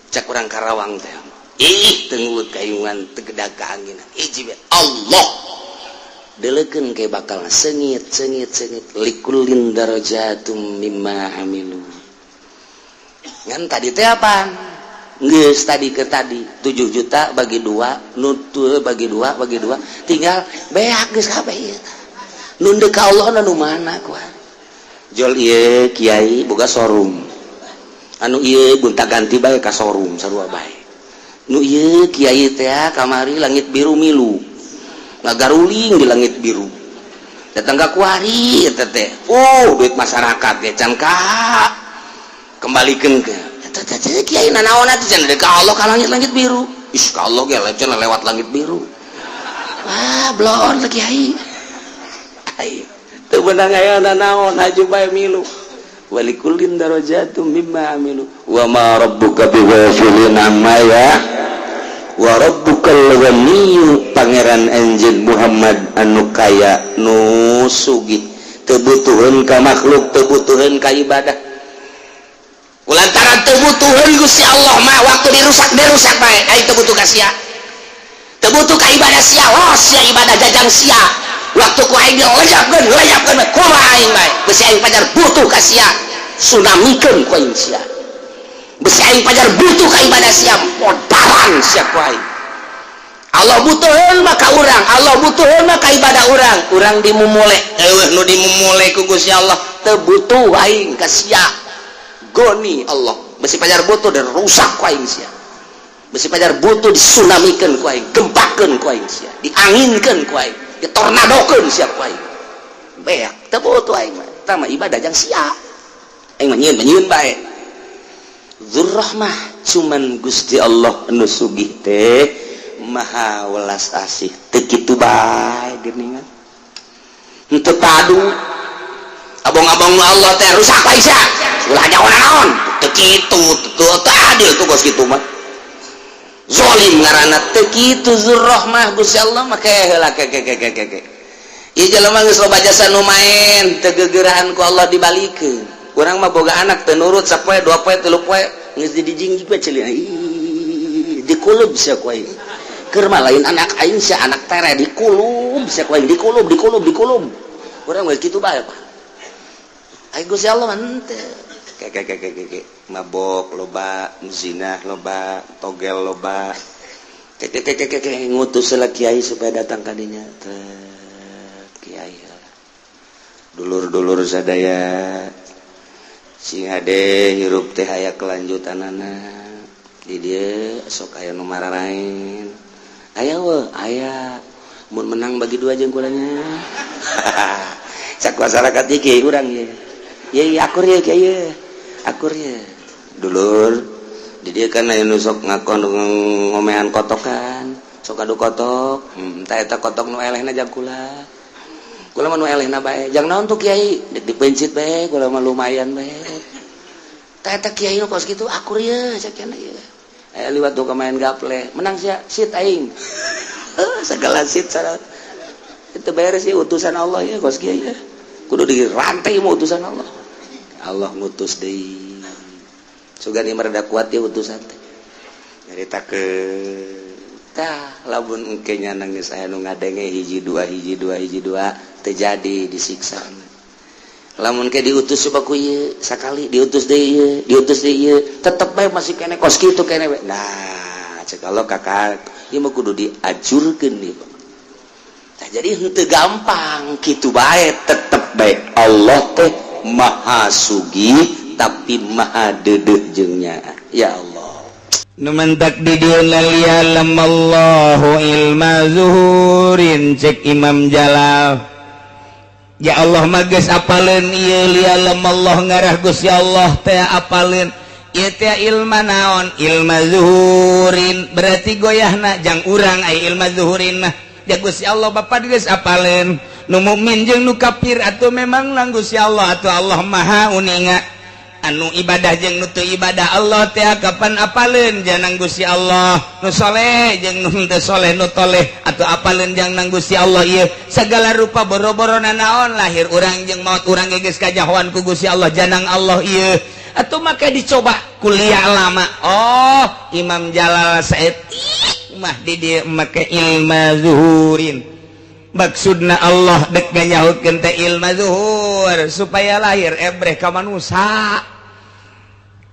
Speaker 1: Cak urang Karawang teh, ih, tengut kayungan tegedag ka angin. Hiji bae, Allah. Deleukeun ke bakal sengit, sengit, sengit. Likullin darajatum mimma amilu. Ngan tadi teh apa geus tadi ke tadi 7 juta bagi dua, nutul bagi dua, bagi dua, tinggal beak, geus kabeh ieu. Nu deuk ka Allah nu mana kuat jol? Ieu kiai boga showroom, anu ieu gonta ganti bae ka showroom, sarua bae. Nu ieu kiai teh kamari langit biru, milu ngagaruling di langit biru, datang ka kuari eta teh. Oh, duit masyarakat ya can ka kembalikan ke eta teh. Kiai nanaon atuh can ka Allah ka langit-langit biru? Ih, ka Allah ge cenah lewat langit biru. Wah, blon lah kiai. Ai teu beunang aya nanaon, haju bae milu. Walikullin darajatum mimma amilu wa ma rabbuka bighafilin amma ya wa rabbukal ghaniyyu. Pangeran anjeun Muhammad anu kaya, nu sugih, teu butuheun ka makhluk, teu butuheun ka ibadah. Kulantaran teu butuheun, Gusti Allah mah waktu dirusak, dirusak bae. Aing teu butuh ka sia, teu butuh ka ibadah sia. Oh, sia ibadah jajang sia. Waktu ku aing dilejapkeun, lejapkeun bae. Kumaha aing bae? Besi aing pajar butuh ka sia, tsunamikeun ku aing sia. Besi aing pajar butuh ka ibadah sia, podaran sia ku aing. Allah butuheun mah ka urang, Allah butuheun mah ka ibadah urang. Urang dimumule, eueuh nu dimumule ku Gusti Allah. Teu butuh aing ka sia. Goni Allah. Besi pajar butuh dan rusak ku aing sia. Besi pajar butuh, disunamikeun ku aing, gempakeun ku aing sia, dianginkeun ku aing, ditornadokeun sia ku aing. Beak, teu butuh aing mah. Tah mah ibadah jang sia. Aing mah nyieun, nyieun bae. Dzurrahmah, cuman Gusti Allah anu sugih teh maha welas asih. Teu kitu bae geuningan, henteu padu abong-abong Allah teh rusak bae sia, ulah nyaho naon. Teu kitu, teu adil tuh bos. Kitu mah zolim ngaranna. Teu kitu Dzurrahmah Gusti Allah mah. Ke heula, ke ke ke ke ke ieu jelema geus loba jasa nu main, teu gegerahan ku Allah dibalikeun. Urang mah boga anak teu nurut sapoe, dua poe, tilu poe, geus dijingjing bae ceulina, dikulub sia ku aing. Keur mah lain anak aing sia, anak tere. Dikulub sia ku aing, dikulub, dikulub, dikulub. Urang mah kitu bae, Pak. Aing Gusti Allah mah henteu. Ke ke ke ke ke mabok loba, zina loba, togel loba, ke ke ke ke ke ngutus lah kiai supaya datang ka dinya teh. Kiai, dulur-dulur sadaya, sing hade hirup teh aya kelanjutanana. Di dieu sok aya nu mararain, aya we, aya mun menang bagi dua jeung kulanya. Cak masyarakat ieu kiai urang ye ye akur ye, kiai ye akur ye. Dulur, di dieu kan aya nu sok ngakon ngomean kotokan, sok adu kotok. Tah, eta kotok nu elehna jang kula. Kula mah nu elehna bae. Jang naon tuh, kiai? Dek dipencit bae kula mah, lumayan bae. Tah, eta kiai nu kos kitu akur ye, cak cenah ye. Aya liwat tuh main gaple, menang sia, sit aing. Segala sit syarat itu beres ya, utusan Allah ya kos kiai ya. Kudu dirantai mau utusan Allah. Allah ngutus deui. Sugan ieu rada kuat ya utusan teh. Nyaritakeun tah lamun engke nya nangis aya nu ngadenge hiji dua hiji dua hiji dua teu jadi disiksa. Lamun ke diutus coba ku ieu sakali diutus deui ieu, diutus deui ieu, tetep bae masih kene kos kitu kene we. Nah, cek Allah kakak, ieu mah kudu diajurkeun ieu. Nah, jadi henteu gampang kitu bae, tetep bae Allah teh maha sugih tapi maha deudeuh jeung nyaah. Ya Allah.
Speaker 2: Nu mantak di dieu liya'lamallahu ilma zuhurin cek Imam Jalal. Ya Allah mah geus apaleun ieu liya'lamallah ngarah Gusti Allah teh apaleun ieu teh ilma naon ilma zuhurin berarti goyahna jang urang ai ilma zuhurin mah ya Gusti Allah Bapa geus apaleun nu mukmin jeung nu kafir atuh memang lang Gusti Allah atuh Allah Maha uninga anu ibadah jeung nu teu ibadah Allah teh kapan apaleun janang Gusti Allah nu soleh jeung nu teu soleh nu toleh atuh apaleun janang Gusti Allah ieu segala rupa boro-boro naon lahir urang jeung maut urang ge geus kajahoan ku Gusti Allah janang Allah ieu atuh maka dicoba kuliah lama. Oh, Imam Jalal saeutik mah di dieu make ilma zuhurin maksudna Allah dek nganyahutkeun teh ilma zuhur supaya lahir ebreh ka manusia.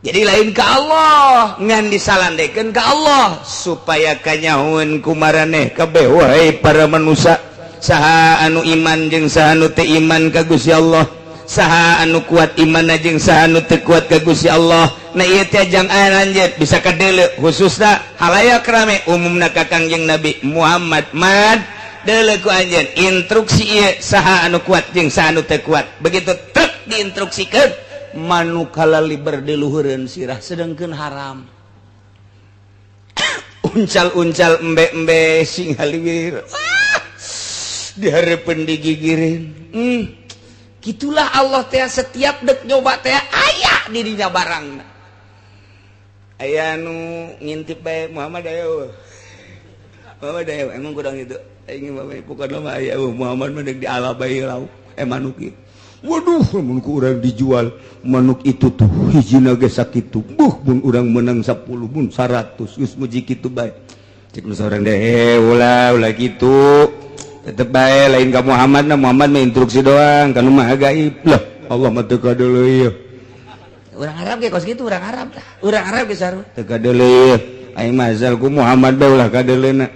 Speaker 2: Jadi lain ke Allah ngan disalandekeun ka Allah supaya kanyahoeun ku maraneh kabeh wahai para manusia saha anu iman jeung saha anu teu iman ka Gusti Allah, saha anu kuat imanna jeung saha anu teu kuat ka Gusti Allah. Nah, ieu teh jang anjeun bisa kadeuleu khususna halayak rame umumna ka Kangjeng Nabi Muhammad mad deuleu ku anjeun instruksi ieu saha anu kuat jeung saha anu teu kuat. Begitu truk diinstruksikeun manuk kalaliber di luhureun sirah sedangkeun haram uncal-uncal embe-embe sing haliwir dihareupeun digigirin. Gitulah Allah teh setiap dek nyoba teh aya di dinya barang aya nu ngintip bae Muhammad ayo Muhammad ayo emang kurang itu aing mah pokona mah aya Muhammad mah deuk dialabai lauk manuk ieu. Waduh, mun ku urang dijual manuk itu tuh hijina ge sakitu. Buh, mun urang menang 10 mun 100 geus muji kitu bae. Cek nu saurang deh, ulah ulah kitu. Tetep bae lain ka Muhammad na Muhammad mah instruksi doang kanu maha gaib. Lah, Allah mah teu kadeuleu ieu. Urang Arab ge kos kitu urang Arab tah. Urang Arab ge sarua teu kadeuleu ieu. Aing mah asal ku Muhammad bae ulah kadeuleuna.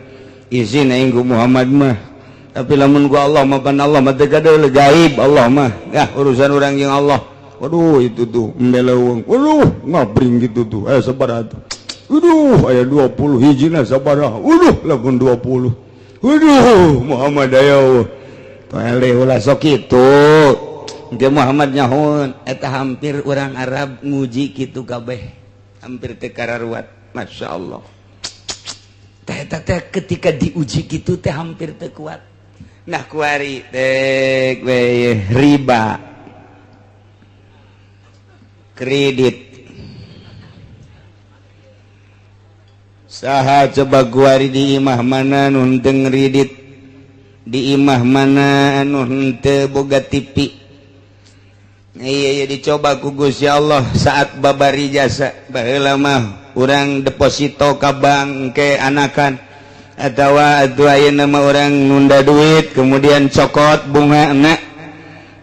Speaker 2: Izin aing ku Muhammad mah. Tapi lamun ku Allah mah pan Allah mah teu kadeuleu gaib Allah mah. Yah urusan urang jeung Allah. Waduh itu tuh embe leuweung. Waduh ngabring gitu tuh. Sabaraha tuh. Waduh aya 20 hijina sabaraha. Waduh lamun 20. Waduh Muhammad ayo. Toele ulah sok kitu. Engke Muhammad nyahoeun eta hampir urang Arab nguji kitu kabeh. Hampir teu kararuat. Masya Allah. Teh eta teh ketika diuji kitu teh hampir teu kuat. Nah kuari teh we riba kredit saha coba kuari di imah mana nu henteu ngredit di imah mana anu henteu boga TV. Iya iya dicoba ku Gusti Allah saat babari jasa baheula mah urang deposito ka bank ke anakan atawa atuh ayeuna mah urang nunda duit kemudian cokot bunga enak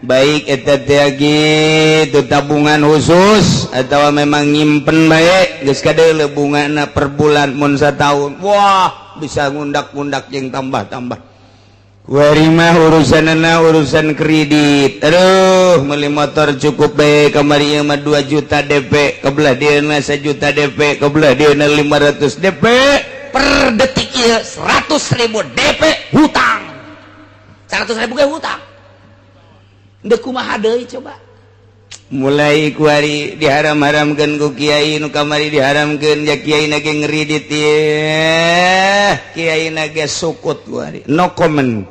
Speaker 2: baik eta teh gitu tabungan khusus atau memang nyimpen bae geus kadeuleu bungana per bulan mun sataun wah bisa ngundak-ngundak jeung tambah-tambah. Kuari mah urusanana urusan kredit. Aduh meuli motor cukup bae kamari ieu mah 2 juta DP kebelah dieuna 1 juta DP kebelah dieuna 500 DP
Speaker 1: per detik ieu 100.000 DP hutang 100.000 ge hutang. Deuk kumaha deui coba.
Speaker 2: Mulai kuari diharam-haramkeun ku kiai nu kamari diharamkeun ya kiai na ge ngeridit ye kiai na ge sukut kuari no comment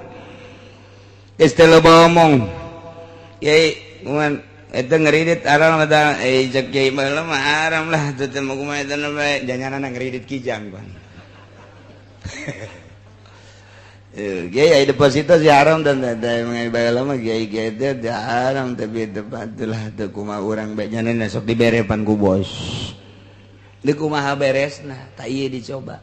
Speaker 2: geus teu loba omong kiai kuman eta ngeridit haram eta cek kiai baheula mah haram lah teu teh mah kumaha eta bae janganana ngeridit kijang pan. Kiai, deposito sih haram dan ada lama kiai kiai itu haram, tapi itulah teu kumaha urang bae nya, sok diberepan ku bos. Di kumaha beresna tak ieu dicoba.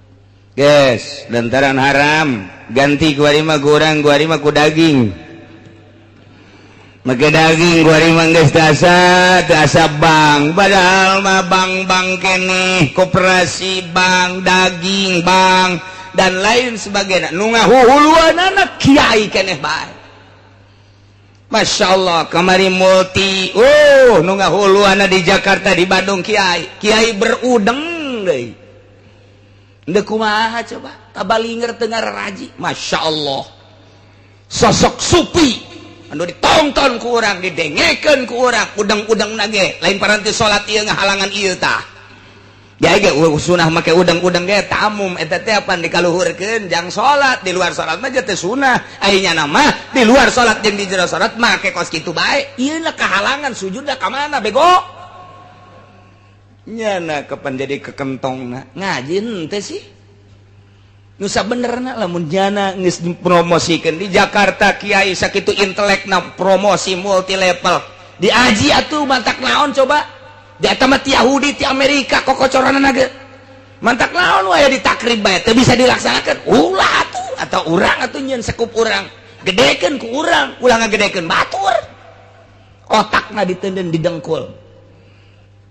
Speaker 2: Guys, lantaran haram ganti kuari mah kurang, kuari mah ku daging, make daging kuari mah. Geus asa teu asa bank, padahal mah bank-bank keneh, koperasi bank, daging bank, dan lain sebagainya. Nu ngahuhuluan anak kiai keneh bae. Masya Allah, kamari multi, oh, nu ngahuluan di Jakarta, di Bandung kiai kiai berudeng deui. Ndek kumaha coba tabalinger tengah raji. Masya Allah, sosok supi anu ditonton ku urang, didengekeun ku urang, udang-udang nage lain paranti salat ieu ngahalangan ieu tah. Ya ge sunah make udang-udang ge tamum eta teh apan dikaluhurkeun jang salat. Di luar salat mah teh sunah, aya nyana mah di luar salat jeung di jero salat make kos kitu bae. Ieu lah kahalangan sujud ka mana bego nyana kapan jadi kekentongna ngaji henteu sih. Nusa benerna lamun jana geus dipromosikeun di Jakarta, kiai sakitu intelekna promosi multi level diaji atuh, mantak naon coba? Di eta mah ti Yahudi, ti Amerika kokocoranna ge. Mantak naon wae ditakrib bae teu bisa dilaksanakeun? Ulah atuh, atau urang atuh nyeun sekup urang, gedekeun ku urang, ulah ngagedekeun batur. Otakna ditenden, didengkul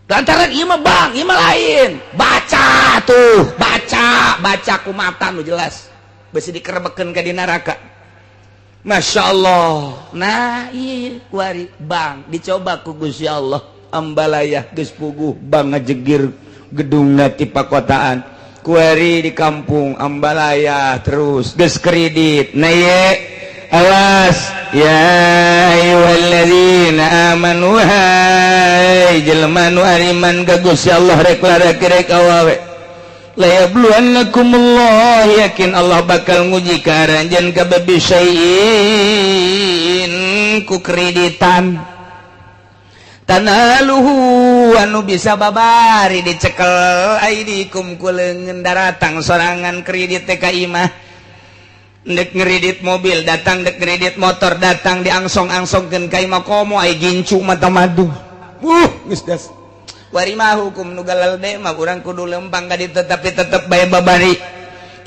Speaker 2: lantaran ieu mah bang, ieu mah lain. Baca tuh, baca, baca ku mata nu jelas, besi dikerebekeun ka di neraka. Masya Allah. Nah, iya kuari bang dicoba ku Gusti Allah. Ambalaya geus puguh bang ngajegir gedungna ti pakotaan kuari di kampung Ambalaya, terus geus kredit. Nah ye, awas ya ayyuhalladzina amanu, hai jelema nu ariman ka Gusti Allah, rek lalaki rek awewe, la yabluwannakumullah, yakin Allah bakal nguji ka aranjeun kabeh, bisyai'in ku kreditan, tanaluhu anu bisa babari dicekel, aidikum ku leungeun. Daratang sorangan kredit teh ka imah, dek ngredit mobil datang, dek kredit motor datang, diangsong-angsongkeun ka imah komo ai gincu mata madu. Geus das wari mah hukum nu galalde mah urang kudu lempang ka ditu, tapi tetep bae babari.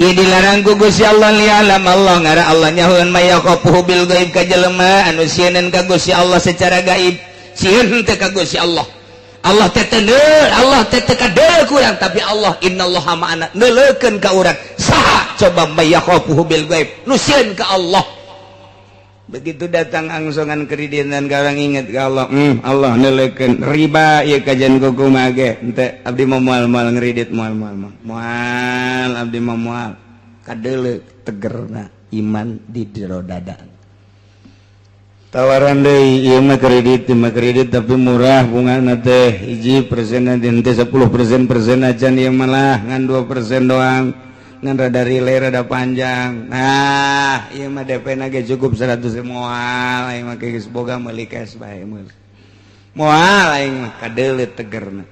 Speaker 2: Ieu dilarang ku Gusti Allah. Lialam Allah, ngara Allah nyahoeun, may yakhafuhu bil gaib, ka jelema anu sieun ka Gusti Allah secara gaib. Sieun teh ka Gusti Allah, Allah teh teu, Allah teh teu kadeuleu ku urang, tapi Allah innallaha ma'ana, neuleukeun ka urang. Saha coba may yakhafuhu bil gaib, nu sieun ka Allah? Begitu datang angsongan kreditan ka orang, inget ka Allah, Allah neuleukeun. Riba ieu kajian kumaha ge henteu, abdi mah moal, moal ngredit, moal, moal, moal, moal, abdi mah moal. Kadeuleu tegerna iman di jero dada. Tawaran deui, ieu mah kredit, ieu mah kredit tapi murah bungana teh, 1% nanti 10% persen aja, ieu malah ngan 2% doang, ngan rada relay, rada panjang. Nah, ieu mah DP na ge cukup 100. Moal aing mah, geus boga, meuli cash bae, meuli. Moal aing mah. Kadeuleu tegerna.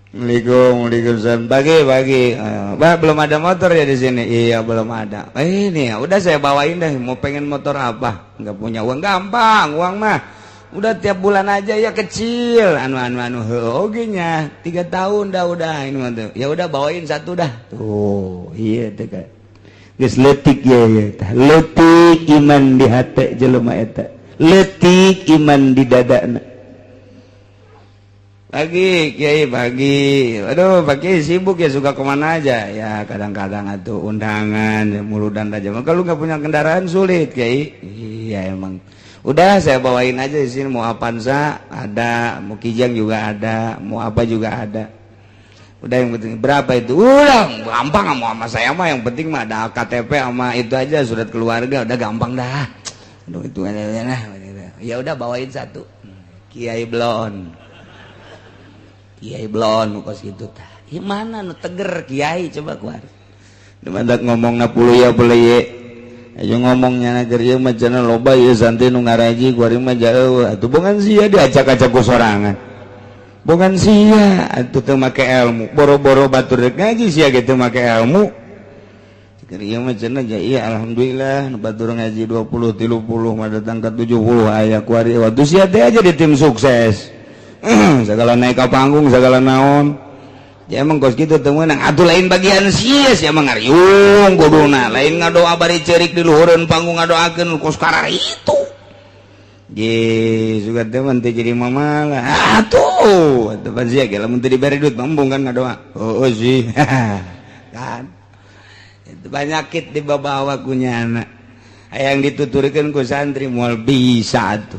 Speaker 2: Assalamualaikum, waalaikumsalam. Pagi, pagi. Bah, belum ada motor ya di sini? Iya, belum ada. Eh, ini ya, udah saya bawain deh. Mau pengen motor apa? Nggak punya uang, gampang, uang mah. Udah tiap bulan aja ya kecil. Anu anu anu, oke nya. 3 tahun dah udah ini mah tuh. Ya udah, bawain satu dah. Tuh, iya tuh kan. Geus leutik ya ya. Tah. Leutik iman di hati jelema eta. Leutik iman di dadana. Pagi Kiai, pagi. Aduh, pagi sibuk ya, suka kemana aja ya? Kadang-kadang atau undangan muludan aja. Kalau nggak punya kendaraan sulit, Kiai. Iya emang. Udah, saya bawain aja di sini, mau Avanza ada, mau Kijang juga ada, mau apa juga ada. Udah, yang penting berapa itu? Udah gampang, mau sama saya mah yang penting mah ada KTP sama itu aja, surat keluarga, udah gampang dah. Aduh, itu nah, ya udah, bawain satu. Kiai Blon. Kiai Blon kos gitu tah. Ieu mana nu teger kiai coba keluar. Mantak ngomong na puluh ya boleh ye. Ayo ngomongnya na ieu mah cenah loba ieu santri nu ngaraji, kuari mah jauh. Atuh bukan sia diacak-acak ku sorangan. Bukan sia atuh teu make ilmu. Boro-boro batur rek ngaji, sia ge teu make ilmu. Keur ieu mah cenah ja iya alhamdulillah nu batur ngaji 20 30 mah datang ka 70 aya kuari waktu sia teh aja di tim sukses. Segala naik ke panggung segala naon. Ya emang kos kitu teu meunang atuh lain bagian sia sia mah ngariung kuduna lain ngadoa bari ceurik di luhureun panggung ngadoakeun kos kararitu. Ye suka teh mah teu jadi mamalah. Atuh atuh pan sia ge lamun teu dibere duit mah embung kan ngadoa. Oh, sih. Kan itu banyakit dibawa ku nyana hayang dituturkeun ku santri moal bisa tuh.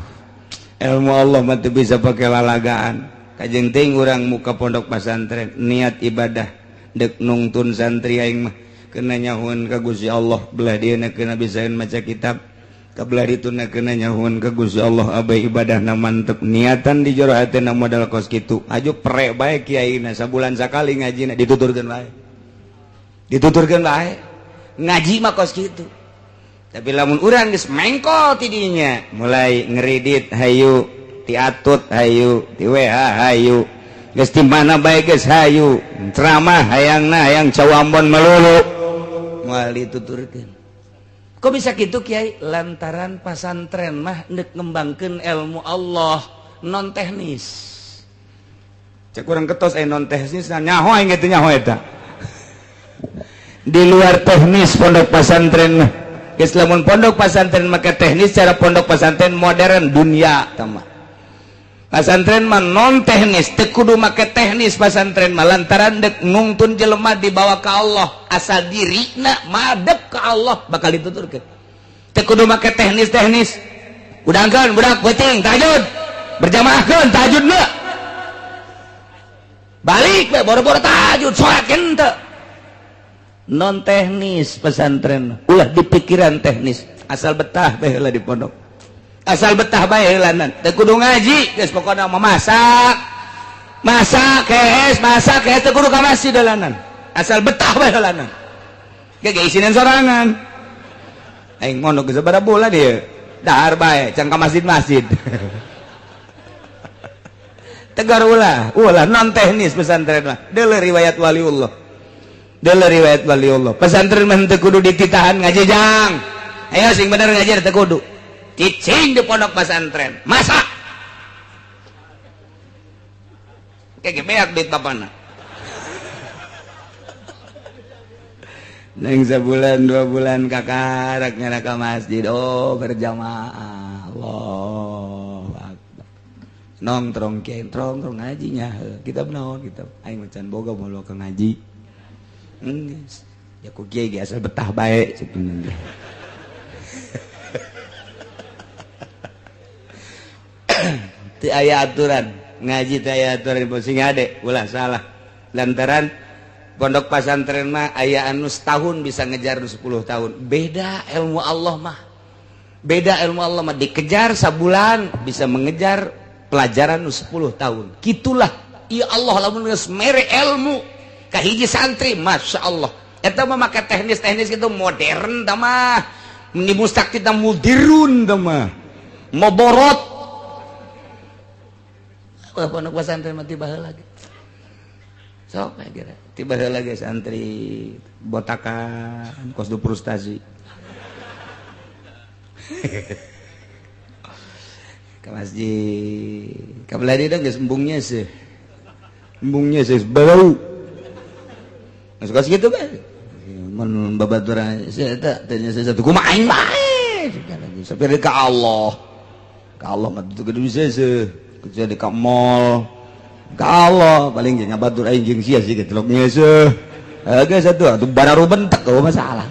Speaker 2: Ilmu Allah mah teu bisa pakai lalagaan. Kajeng teuing urang muka pondok pesantren niat ibadah dek nungtun santri aing mah kena nyahuan ka Gusti Allah belah dieuna kena bisaeun maca kitab kabelah dituna kena nyahuan ka Gusti Allah abai ibadahna mantep niatan di jero hatena modal kos kitu aju pre bae kiaina sabulan sakali ngajina dituturkeun bae dituturkeun bae ngaji mah kos kitu. Tapi lamun urang geus mengkol tidinya mulai ngeridit hayu tiatut hayu ti WA hayu geus di mana bae geus hayu ceramah hayangna hayang cawambon melulu moal dituturkeun. Kok bisa gitu kiai? Lantaran pasantren mah ndek ngembangkeun ilmu Allah non teknis. Cek urang ketos non teknis nyaho aing teh nyaho eta. Di luar teknis pondok pesantren mah. Geus lamun pondok pesantren maka teknis cara pondok pesantren modern dunia tama. Pesantren mah non teknis, teu kudu make teknis pesantren mah lantaran dek nungtun jelema dibawa ke Allah, asal dirina madep ke Allah bakal dituturkeun. Teu kudu make teknis-teknis. Udangkeun budak peuting tahajud. Berjamaahkeun tahajud mah. Balik we boro-boro tahajud salat henteu. Non teknis pesantren, ulah dipikiran teknis, asal betah bae heula di pondok. Asal betah bae heulanan teu kudu ngaji geus pokona mah masak masak kees masak kees teu kudu ka masjid heulanan asal betah bae heulanan ge ge isinan sorangan aing mondok geus sabaraha bulan ieu dahar bae can ka masjid-masjid tegar ulah ulah non teknis pesantren mah deuleu riwayat waliullah deuleu riwayat waliullah pesantren mah teu kudu dititahan ngaji jang ayo sing bener ngaji teu kudu cicing di pondok pesantren masak kayak beak duit bapana neng sebulan 2 bulan kakarak nyana ka masjid oh berjamaah Allahu akbar nongtrong kiai trong ngajinya kitab naon kitab aing macan boga moal ka ngaji geus ya ku kiai ge asal betah bae cenah. Teu aya aturan ngaji teu aya aturan sing ade ulah salah lantaran pondok pesantren mah aya anu setahun bisa ngejar nu 10 tahun beda ilmu Allah mah beda ilmu Allah mah dikejar sabulan bisa mengejar pelajaran nu 10 tahun gitulah ya Allah lamun geus mere ilmu ka hiji santri Masya Allah eta mah make teknis-teknis gitu modern tah mah ni mustaq kita mudirun tah mah moborot. Wah, pondok pesantren mah tiba heula ge. Sok kira tiba heula ge santri botakan kos du frustasi. Ka masjid. Ka belah dieu geus embungnya sih. Embungnya sih bau. Masuk kos kitu bae. Mun babaturan sia eta teh nya satu kumaha aing bae. Sampai ka Allah. Ka Allah mah teu kudu bisa seuh. Kecuali ka mall ka Allah paling jeung ngabatur aing jeung sia sih getelok ngeuseuh geus atuh atuh bararu bentek eueuh masalah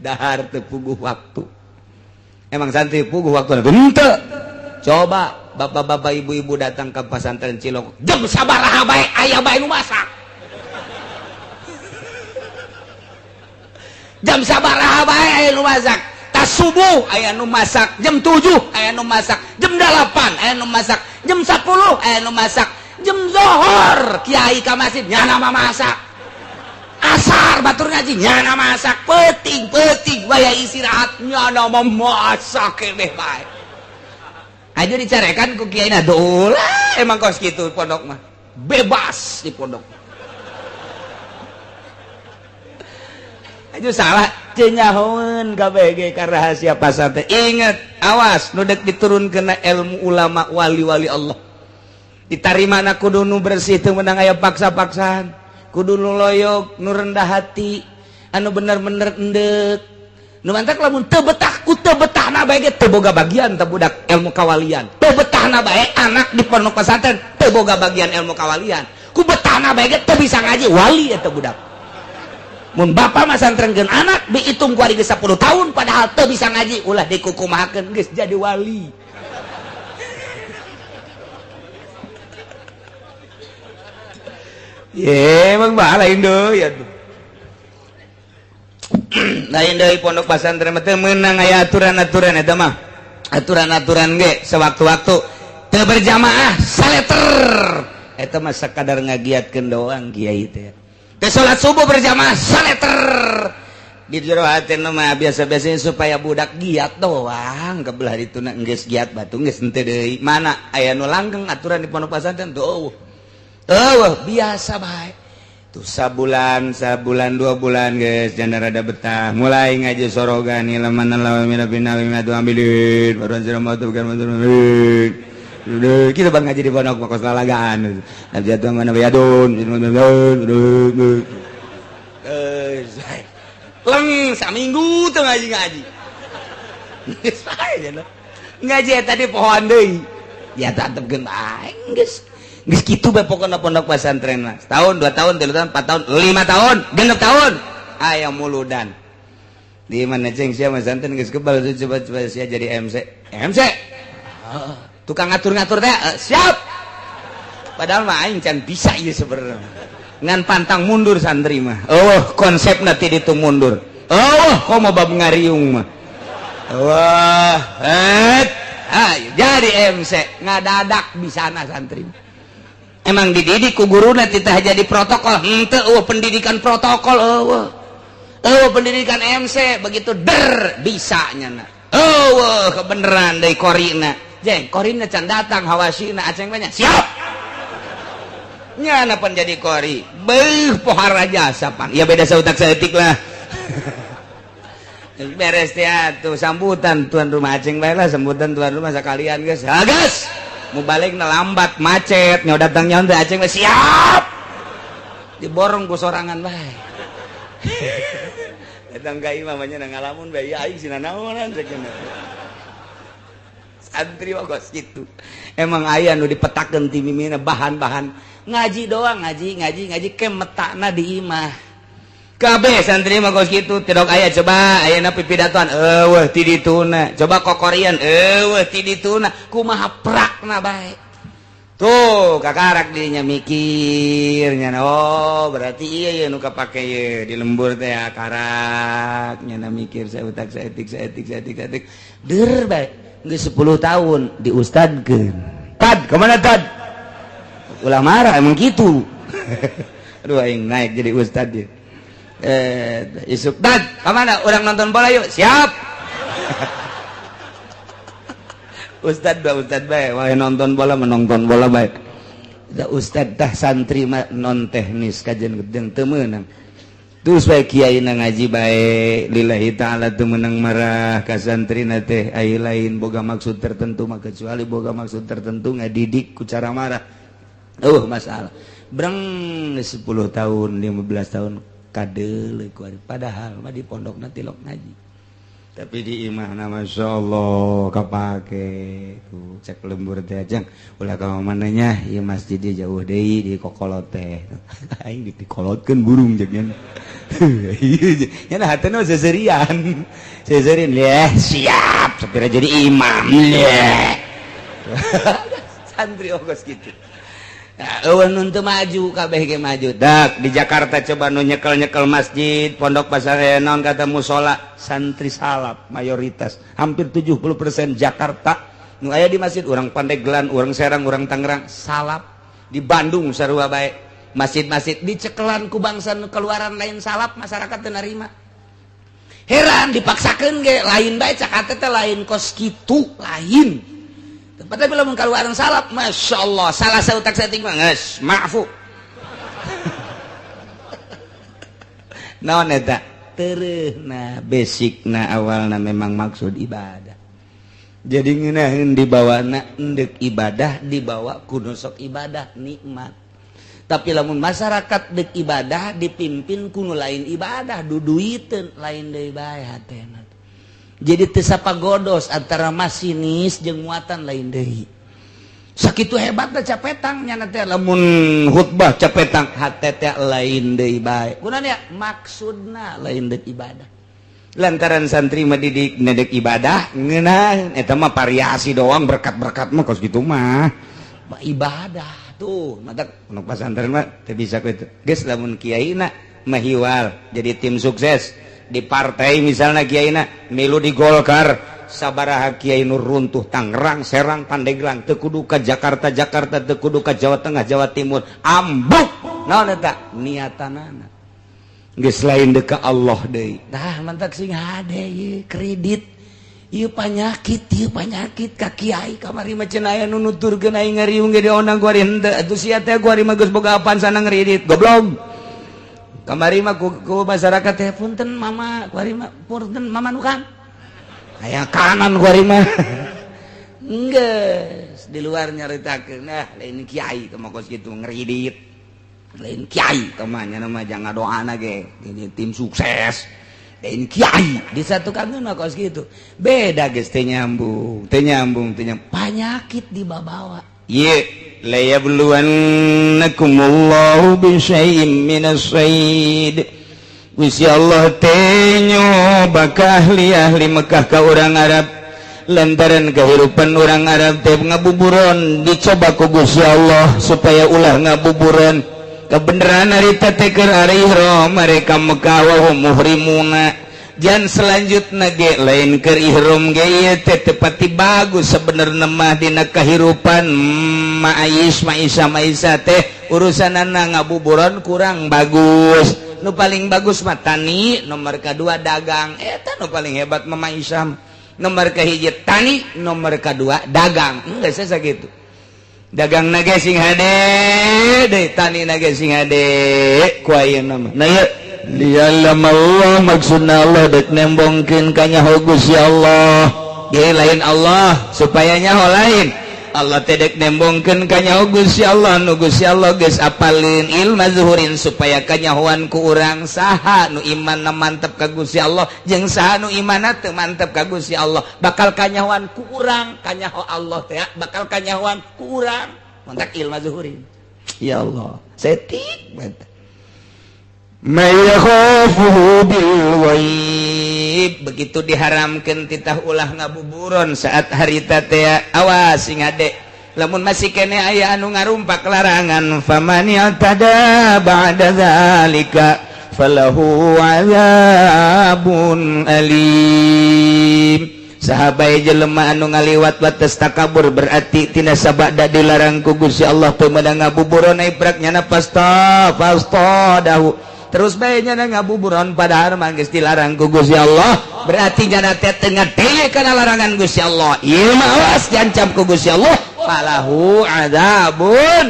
Speaker 2: dahar teu puguh waktu emang santri puguh waktu henteu coba bapak-bapak ibu-ibu datang ke pesantren Cilok jam sabaraha bae aya bae nu masak jam sabaraha bae aya nu masak subuh aya nu masak jam 7 aya nu masak jam 8 aya nu masak jam 10 aya nu masak jam zohor kiai ka masjid nyana mah masak asar batur ngaji nyana masak peuting-peuting waya istirahat nyana mah masak keneh bae aja dicarekan ku kiai na dolah emang kos kitu pondok mah bebas di pondok. Aju salah teu nyahoeun kabeh ge ka rahasia pasantren. Ingat, awas nu dek diturunkeun ilmu ulama wali-wali Allah. Ditarimana kudu nu bersih, teu meunang aya paksa-paksaan. Kudu nu loyok, nu rendah hati, anu bener-bener endek. Nu mantak lamun teu betah ku teu betahna bae ge teu boga bagian teh budak ilmu kawalian. Teu betahna bae anak di pondok pesantren teu boga bagian ilmu kawalian. Ku betahna bae ge teu bisa ngaji wali eta budak. Mun bapak masantrenkeun anak dihitung ku ari geus 10 tahun padahal teu bisa ngaji, ulah dikukumahakeun geus jadi wali. Ye, emang bah lain deui atuh. Lain deui pondok pesantren mah teu meunang aya aturan-aturan eta mah. Aturan-aturan ge sewaktu-waktu teu berjamaah saleter. Eta mah sakadar ngagiatkeun doang kiai teh. Teu salat subuh berjamaah saleter. Di jero hatena mah biasa-biasanya supaya budak giat doang, kebelah dituna geus giat batu geus henteu deui. Mana aya nu langgeng aturan di pondok pesantren tuh. Eueuh, biasa bae. Tuh sabulan, sabulan 2 bulan geus janda rada betah, mulai ngaji sorogan ilaman lawa mina bina tu ambilin, baruan sirah tu bukan kita bang ngaji di pondok kos lalagaan. Jatuh mana bayadun, leng saminggu tuh ngaji-ngaji. Ngaji tadi pohon deui. Ya tetepkeun bae geus. Geus kitu bae pokona pondok pesantren mah. Setahun, 2 tahun, 3 tahun, 4 tahun, 5 tahun, 6 tahun. Aya muludan. Di mana ceng sia masantren geus kebal coba-coba sia jadi MC. MC. Tukang ngatur-ngatur teh siap. Padahal mah aing can bisa ieu sebenarnya. Ngan pantang mundur santri mah. Oh, konsepna ti ditu mundur. Oh, komo bab ngariung mah. Wah, jadi MC ngadadak bisana santri. Emang dididik ku guruna titah jadi protokol. Henteu eueuh pendidikan protokol eueuh. Eueuh pendidikan MC begitu der bisa nyana. Eueuh kebeneran deui korina. Jeng, korina can datang hawasina aceng banyak. Siap. Nyana pan jadi kori. Beuh pohara jasa pan. Ya beda sautak saeutik lah. Beres teh atuh sambutan tuan rumah aceng bae lah, sambutan tuan rumah sakalian geus. Ha geus. Mau balik na lambat macet, nyawa datang nyawa teh aceng bae siap. Diborong ku sorangan bae. Datang ka imah mah nya ngalamun bae aing sina naonan cek. Santri mah kos kitu. Emang aya nu dipetakeun ti mimina bahan-bahan ngaji doang, ngaji ngaji ngaji ke metakna di imah. Kabeh santri mah kos kitu, tidak aya coba ayeuna pipidatoan eueuh ti dituna. Coba kokorian eueuh ti dituna, kumaha prakna bae. Tuh kakarak dinya mikir nya, oh berarti iya ya nu kapake ye di lembur teh karak nya mikir saya utak saeutik saeutik saeutik saeutik der bae. Geus 10 tahun diustadkeun. Tad, kemana tad? Ulah marah emang gitu. Aduh aing naik jadi ustad dia. Isuk tad, kemana? Urang nonton bola yuk. Siap. Ustad ba ustad bae, wah nonton bola menonton bola bae. Da ustad tah santri mah non teknis kajian gedeng teu meunang. Terus bae kiai na ngaji bae lillahi ta'ala teu meunang marah ka santrina teh ai lain boga maksud tertentu mah kecuali boga maksud tertentu ngadidik ku cara marah. Masalah. Breng 10 tahun 15 tahun kadeuleu ku ari padahal mah di pondokna tilok ngaji. Tapi di imahna masyaallah kapake tuh cek lembur teh ajang ulah ka mananya ieu masjid dia jauh deui di kokolot teh. Aing dikolotkeun burung jeung nya. Nya hatena seserian. Seserian leh siap sapira jadi imam leh. Santri ogos kitu. Eueuh nu teu maju kabeh ge maju. Dak di Jakarta coba nu nyekel-nyekel masjid, pondok pasar naon kata musola, santri salaf mayoritas hampir 70% Jakarta nu aya di masjid urang Pandeglang, urang Serang, urang Tangerang salaf. Di Bandung sarua bae. Masjid-masjid dicekelan ku bangsa nu keluaran lain salaf masyarakat teu narima. Heran dipaksakeun ge lain bae cak teh lain kos kitu lain. Tempatnya bila keluaran salaf, masya Allah, salah sautak saeutik mah geus maafu. Naon eta? Tereh. Nah, basic na awalna memang maksud ibadah. Jadi ngeunaheun dibawa na endek ibadah, dibawa ku nu sok ibadah nikmat. Tapi lamun masyarakat dek ibadah dipimpin ku nu lain ibadah, duduiteun, lain deui bae hatena. Jadi teu sapagodos antara masinis jeung muatan, lain deui. Sakitu hebatna capetang nyana teh, lamun khutbah capetang hate teh lain deui bae. Kunaon ya? Maksudna lain deuk ibadah. Lantaran santri mah didik nedek ibadah ngeunah, eta mah variasi doang, berkat-berkat mah kos kitu mah. Ibadah tuh mata pondok pesantren mah teu bisa kitu. Geus, lamun kiaina mahiwal jadi tim sukses di partai, misalnya kiaina milu di Golkar, sabaraha kiai nu runtuh Tangerang, Serang, Pandeglang, teu kudu ka Jakarta Jakarta, teu kudu ka Jawa Tengah, Jawa Timur, ambuk. Naon eta niatanana? Geus lain deuk ka Allah deui. Tah, mantak sing hade ieu kredit, ieu panyakit, ieu panyakit ka kiai. Kamari mah cenah aya nu nuturkeun aing ngariung ge diondang ku ari henteu atuh sia teh. Ku ari mah geus boga apaan sana ngredit, goblok. Kamari mah ku masyarakat teh, "Punten Mama," ku ari mah, "Punten Mama nu kan aya kanan." Ku ari mah geus di luar nyaritakeun, nah, lain kiai teh mah kos kitu ngredit, lain kiai teh mah nya mah jangan doana ge ini tim sukses, lain kiai disatukan mah kos kitu. Beda geus, teu nyambung, teu nyambung, teu nyambung, panyakit dibawa. Ye la yabluwannakumullahu bi syai'in minas sayd. Gusti Allah teh nyoba ka ahli-ahli Mekah, ka urang Arab, lantaran kehidupan orang Arab teh ngabuburon. Dicoba ku Gusti Allah supaya ulah ngabuburon. Kebenaran harita teh keur ari ihram mereka Mekah, wa hum muhrimuna. Jan selanjutna ge lain keur ihram ge ieu teh tepati bagus sebenarnya mah dina kahirupan ma'ais ma'isa ma'isa teh urusanana ngabuburon kurang bagus. Nu paling bagus mah tani, nomor kedua dagang. Eta nu paling hebat mah ma'isa. Nomor kahiji tani, nomor kedua dagang. Enggak saya gitu, dagang nage sing hade deui, tani nage sing hade ku ayeuna mah. Nah, ieu liya'lam Allah, maksudna Allah dek nembongkeun kanyaho Gusti Allah ge lain Allah supaya nyaho, lain Allah teh dek nembongkeun kanyaho Gusti Allah nu Gusti Allah geus apalin ilma zuhurin, supaya kanyahoan ku urang saha nu imanna mantep ka Gusti Allah jeung saha nu imanna teu mantep ka Gusti Allah. Bakal kanyahoan ku urang, kanyaho Allah teh bakal kanyahoan ku urang. Mantak ilma zuhurin. Ya Allah, setik banget. May yakhafuhu bil ghaib. Begitu diharamkan titah ulah ngabuburon saat harita teh, awas sing ade lamun masih kene aya anu ngarumpak larangan, faman i'tada ba'da zalika falahu azabun alim. Saha bae jelema anu ngaliwat batas takabur, berarti tina sabada dilarang ku Gusti Allah teu meunang ngabuburon, iprak nyana pasta pasta dahu terus bae nyana ngabuburon, padahal mah geus dilarang ku Gusti Allah, berarti nyana teh teu ngadenge kana larangan Gusti Allah. Ieu mah awas, diancam ku Gusti Allah, falahu adzabun.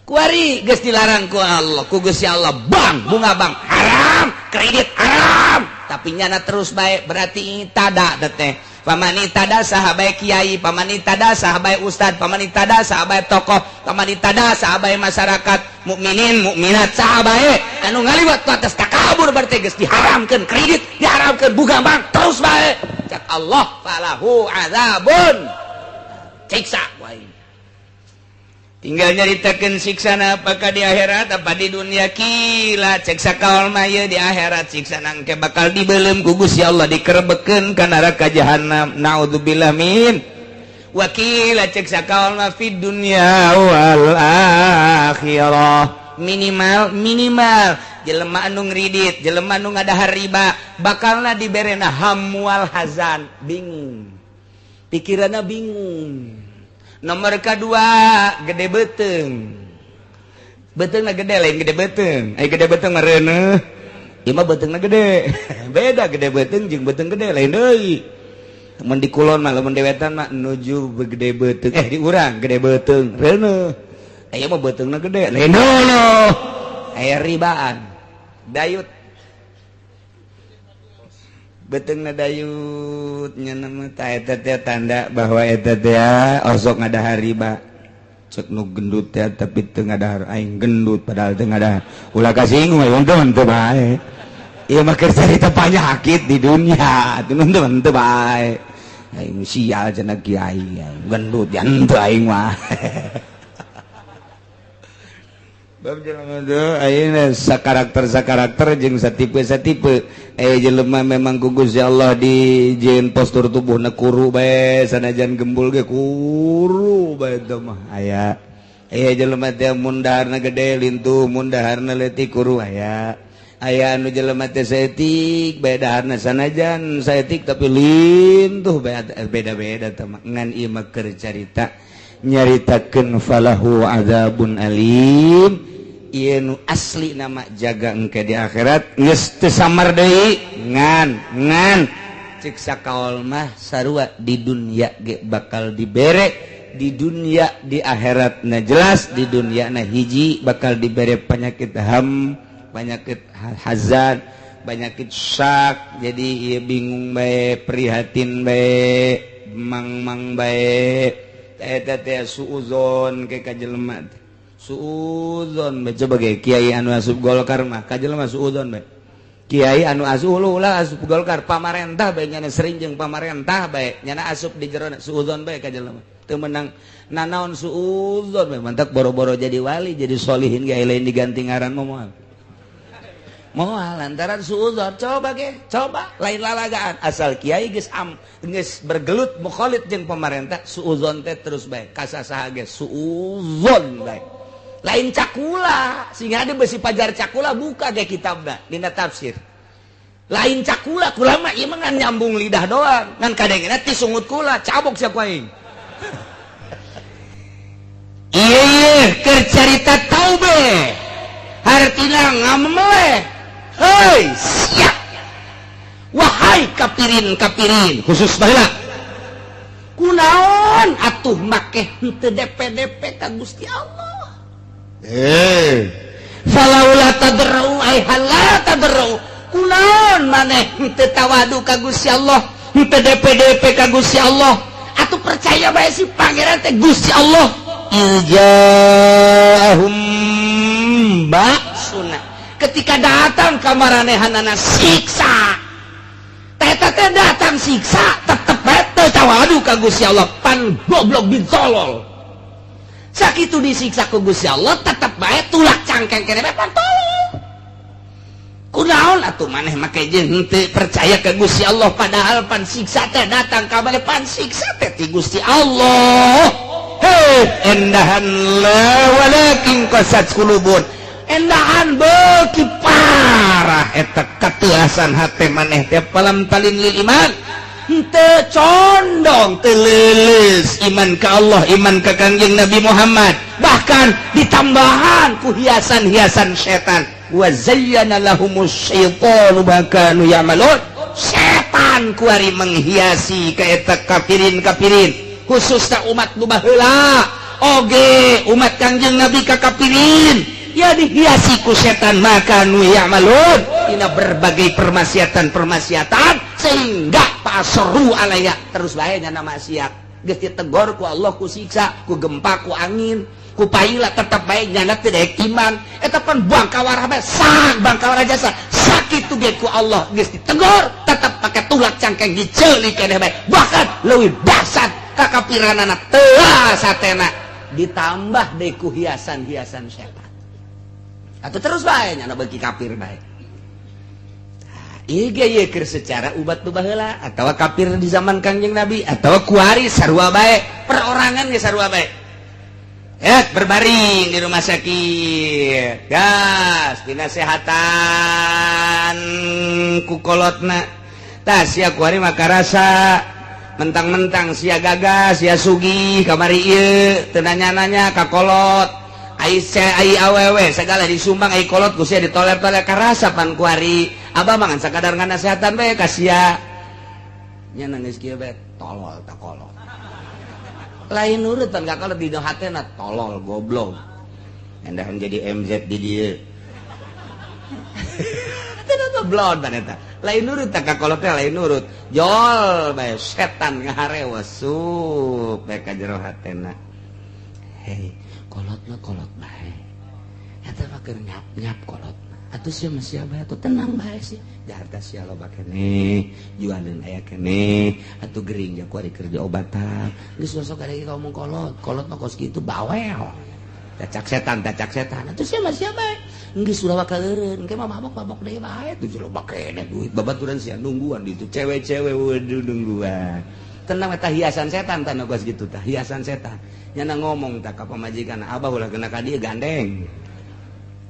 Speaker 2: Kuari geus dilarang ku Allah, ku Gusti Allah, bang bunga bang haram, kredit haram, tapi nyana terus bae, berarti tada teh. Faman i'tada, saha bae kiai, faman i'tada, saha bae ustad, faman i'tada, saha bae tokoh, faman i'tada, saha bae masyarakat mukminin mukminat, saha bae anu ngaliwat atas takabur, berarti geus diharamkeun kredit, diharamkeun bunga bank, terus bae, cak Allah falahu azabun, siksa wae. Tinggal nyaritakeun siksana apakah di akhirat apa di dunia. Qila, cek sakaol mah di akhirat siksa nangke bakal dibelem ku Gusti Allah, dikerebekeun ka neraka jahanam, naudzubillah min. Wa qila, cek sakaol mah fid dunya wal akhirah. Minimal minimal jelema anu ngridit, jelema anu ngadahar riba, bakalna diberena hamwal hazan, bingung pikiranna, bingung. Nomor kedua gede beteng, beteng gede, lain gede beteng. Eh, gede beteng mereneh. Ieu mah betengna gede, beda. Gede beteng jeung beteng gede lain deui. Mun di kulon mah, lamun di wetan mah nuju gede beteng, eh, di urang gede beteng reuneuh. Aya mah betengna gede, lain deui. Aya ribaan dayut. Beuteungna dayut nya nama ta eta teh tanda bahwa eta teh osok ngadahar riba. Cek nu gendut teh tapi teu ngadahar, aing gendut padahal teu ngadahar. Ulah kasinggung aya teu teu bae. Ieu mah keur carita penyakit di dunia, teu teu bae. Aing sial cenah kiai, gendut ya henteu aing mah. Bab jelema teh ayeuna sakarakter sakarakter jeung satipe satipe. Jelema memang ku Gusti Allah dijieun postur tubuhna kuru bae, sanajan gembul ge kuru bae teh mah aya. Jelema teh mun daharna gede lintuh, mun daharna leutik kuru aya. Aya anu jelema teh saeutik bae daharna, sanajan saeutik tapi lintuh bae, beda-beda teh mah. Ngan ieu mah keur carita nyaritakeun falahu azabun alim. Ieu nu asli nama jaga engke di akhirat geus teu samar deui, ngan ngan cek sakaol mah sarua di dunia ge bakal dibere, di dunia di akhirat na jelas di dunia na hiji bakal dibere penyakit ham, penyakit hazan, penyakit syak. Jadi ieu bingung bae, prihatin bae, mang-mang bae. Eta teh suuzon ke ka jelema teh. Suuzon bae coba ge kiai anu asup Golkar mah ka jelema suuzon bae. Kiai anu asup ulah asup Golkar, pamarentah bae nyana sering jeung pamarentah bae nyana asup di jero suuzon bae ka jelema. Teu meunang nanaon suuzon bae, mantak boro-boro jadi wali, jadi solihin ge lain diganti ngaran mah moal. Moal lantaran suuzon. Coba ge, coba lain lalagaan asal kiai geus am geus bergelut mukhalid jeung pamarentah suuzon teh terus bae kasasaha ge suuzon bae. Lain cakula sehingga ada besi pajar cakula buka ge kitabna dina tafsir. Lain cakula kula mah ieu mah ngan nyambung lidah doang, ngan kadengena ti sungut kula cabok sia ku aing. Ieu keur carita taube hartina ngameleh. Hei siap wahai kapirin kapirin khusus baheula kunaon atuh make henteu DP-DP ka Gusti Allah. Falaula tadarru ay hala tadarru kunaon maneh henteu tawadu ka Gusti Allah, henteu DP-DP ka Gusti Allah, atuh percaya bae si pangeran teh Gusti Allah. Iljahum ba'suna, ketika datang kamaranehanana siksa teta teh datang siksa tetep bae teu tawadu ka Gusti Allah, pan goblok bin tolol. Sakitu disiksa ku Gusti Allah tetep bae tulak cangkeng keneh bae pan tolol. Kunaon atuh maneh make jeung henteu percaya ka Gusti Allah padahal pan siksa teh datang ka maneh, pan siksa teh ti Gusti Allah. Hei endahan la walakin qasat qulubun, endahan beuki parah eta katiasan hate maneh teh palam talin lil iman, henteu condong teu leuleus iman ka Allah, iman ka Kangjeng Nabi Muhammad, bahkan ditambahan ku hiasan-hiasan setan. Wa zayyana lahumus syaitanu ma kanu ya'malun, setan kuari menghiasi ka eta kafirin-kafirin khususna umat nu baheula oge umat Kangjeng Nabi ka kafirin ya dihiasi ku setan maka nu ya'malun dina berbagai permaksiatan-permaksiatan sehingga pasoru alaya terus bae nyana maksiat. Geus ditegor ku Allah, ku siksa, ku gempa, ku angin, ku paila, tetep bae nyana teu daek iman. Eta pan bangkawarah bae sak bangkawarah jasa sakitu ge ku Allah geus ditegor tetep pake tulak cangkeng diceuli keneh bae, bahkan leuwih dahsyat kakapiranana teu satena ditambah deui ku hiasan-hiasan setan. Atau terus bae nyana beuki kafir bae. Ieu ge ieu keur secara ubat nu baheula atawa kafir di zaman Kangjeng Nabi atawa kuari sarua bae, perorangan ge sarua bae. Eh berbaring di rumah sakit, gas dinasehatan ku kolotna. Tah sia kuari mah karasa mentang-mentang sia gagas sia sugih kamari ieu teu nanya-nanya ka kolot. Ai ai awewe segala disumbang, ai kolot ku sia ditoler-toler, karasa pan kuari abah mah ngan sakadar nganasehatan bae ka sia. Nya nangis kieu bae, tolol tak kolot. Lain nurut pan ka kolot, di hatena tolol goblok. Endahan jadi MZ di dieu. Blon eta lain nurut tak ka kolot teh, lain nurut, jol bae setan ngaharewas sup bae ka jero hatena. Hei, kolot mah kolot bae, eta mah keur nyap-nyap kolot. Atuh sia mah sia bae, atuh tenang bae sih. Harta sia loba keneh, jualeun aya keneh, atuh gering ja kuari kerja obatan. Geus sok ada ngomong kolot, kolot mah kos kitu bawel. Cacak setan, cacak setan. Atuh sia mah sia bae. Geus ulah bakal eureun, engke mah mabok-mabok deui bae, tuh loba keneh duit babaturan sia nungguan di itu cewek-cewek, waduh, nungguan. Tenang, eta hiasan setan tah kos kitu tah, hiasan setan. Nyana ngomong tah ka pamajikan, "Abah ulah kena ka dieu, gandeng."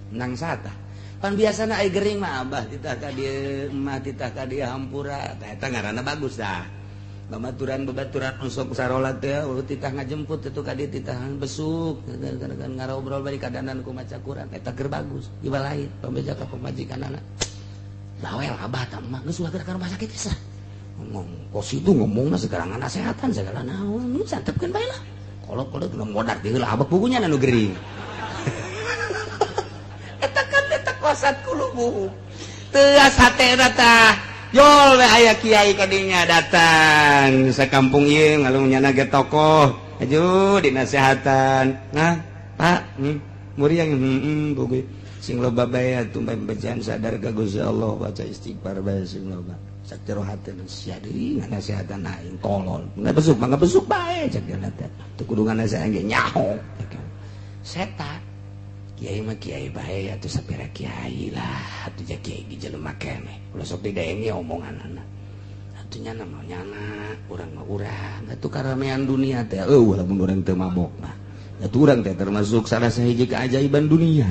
Speaker 2: Nang sata. Pan biasana ai gering mah abah titah ka dieu, emak titah ka dieu, hampura. Tah eta ngaranna bagus dah. Babaturan babaturan sok sarolat teh titah ngajemput itu ka dieu, titah besuk kan ngarobrol bari kadanan ku maca Quran, eta keur bagus. Ieu lain pambeja ka pamajikanana. Bawel abah tah mah, geus ulah ka rumah sakit geus. Ngomong kos itu ngomongna segala nasehatan segala naon, santepkeun bae lah. Kolot-kolot udah modar di heula abah pugunya nu gering. Eta kan eta qasat qulubuhum. Teuas hatena tah. Jol we aya kiai kadinya datang sakampung ieu ngalung nyana ge tokoh. Aju dinasehatan. Nah, Pak, muriang puguh. Sing loba bae atuh bacaan sadar ka Gusti Allah, baca istighfar bae sing loba. Cak jero hatena sia deui nganasehatan aing, tolol. Nggak besuk, mah besuk bae cak dia teh. Teu kudu nganasehan ge nyaho. Setan. Kiai mah kiai bae atuh, sapira kiai lah atuh, ja kiai di jelema keneh. Ulah sok didenge omonganana. Atuh nyana mah nyana, urang mah urang. Atuh karamean dunia teh eueuh lamun urang teu mabok mah. Atuh urang teh termasuk salah sahiji keajaiban dunia.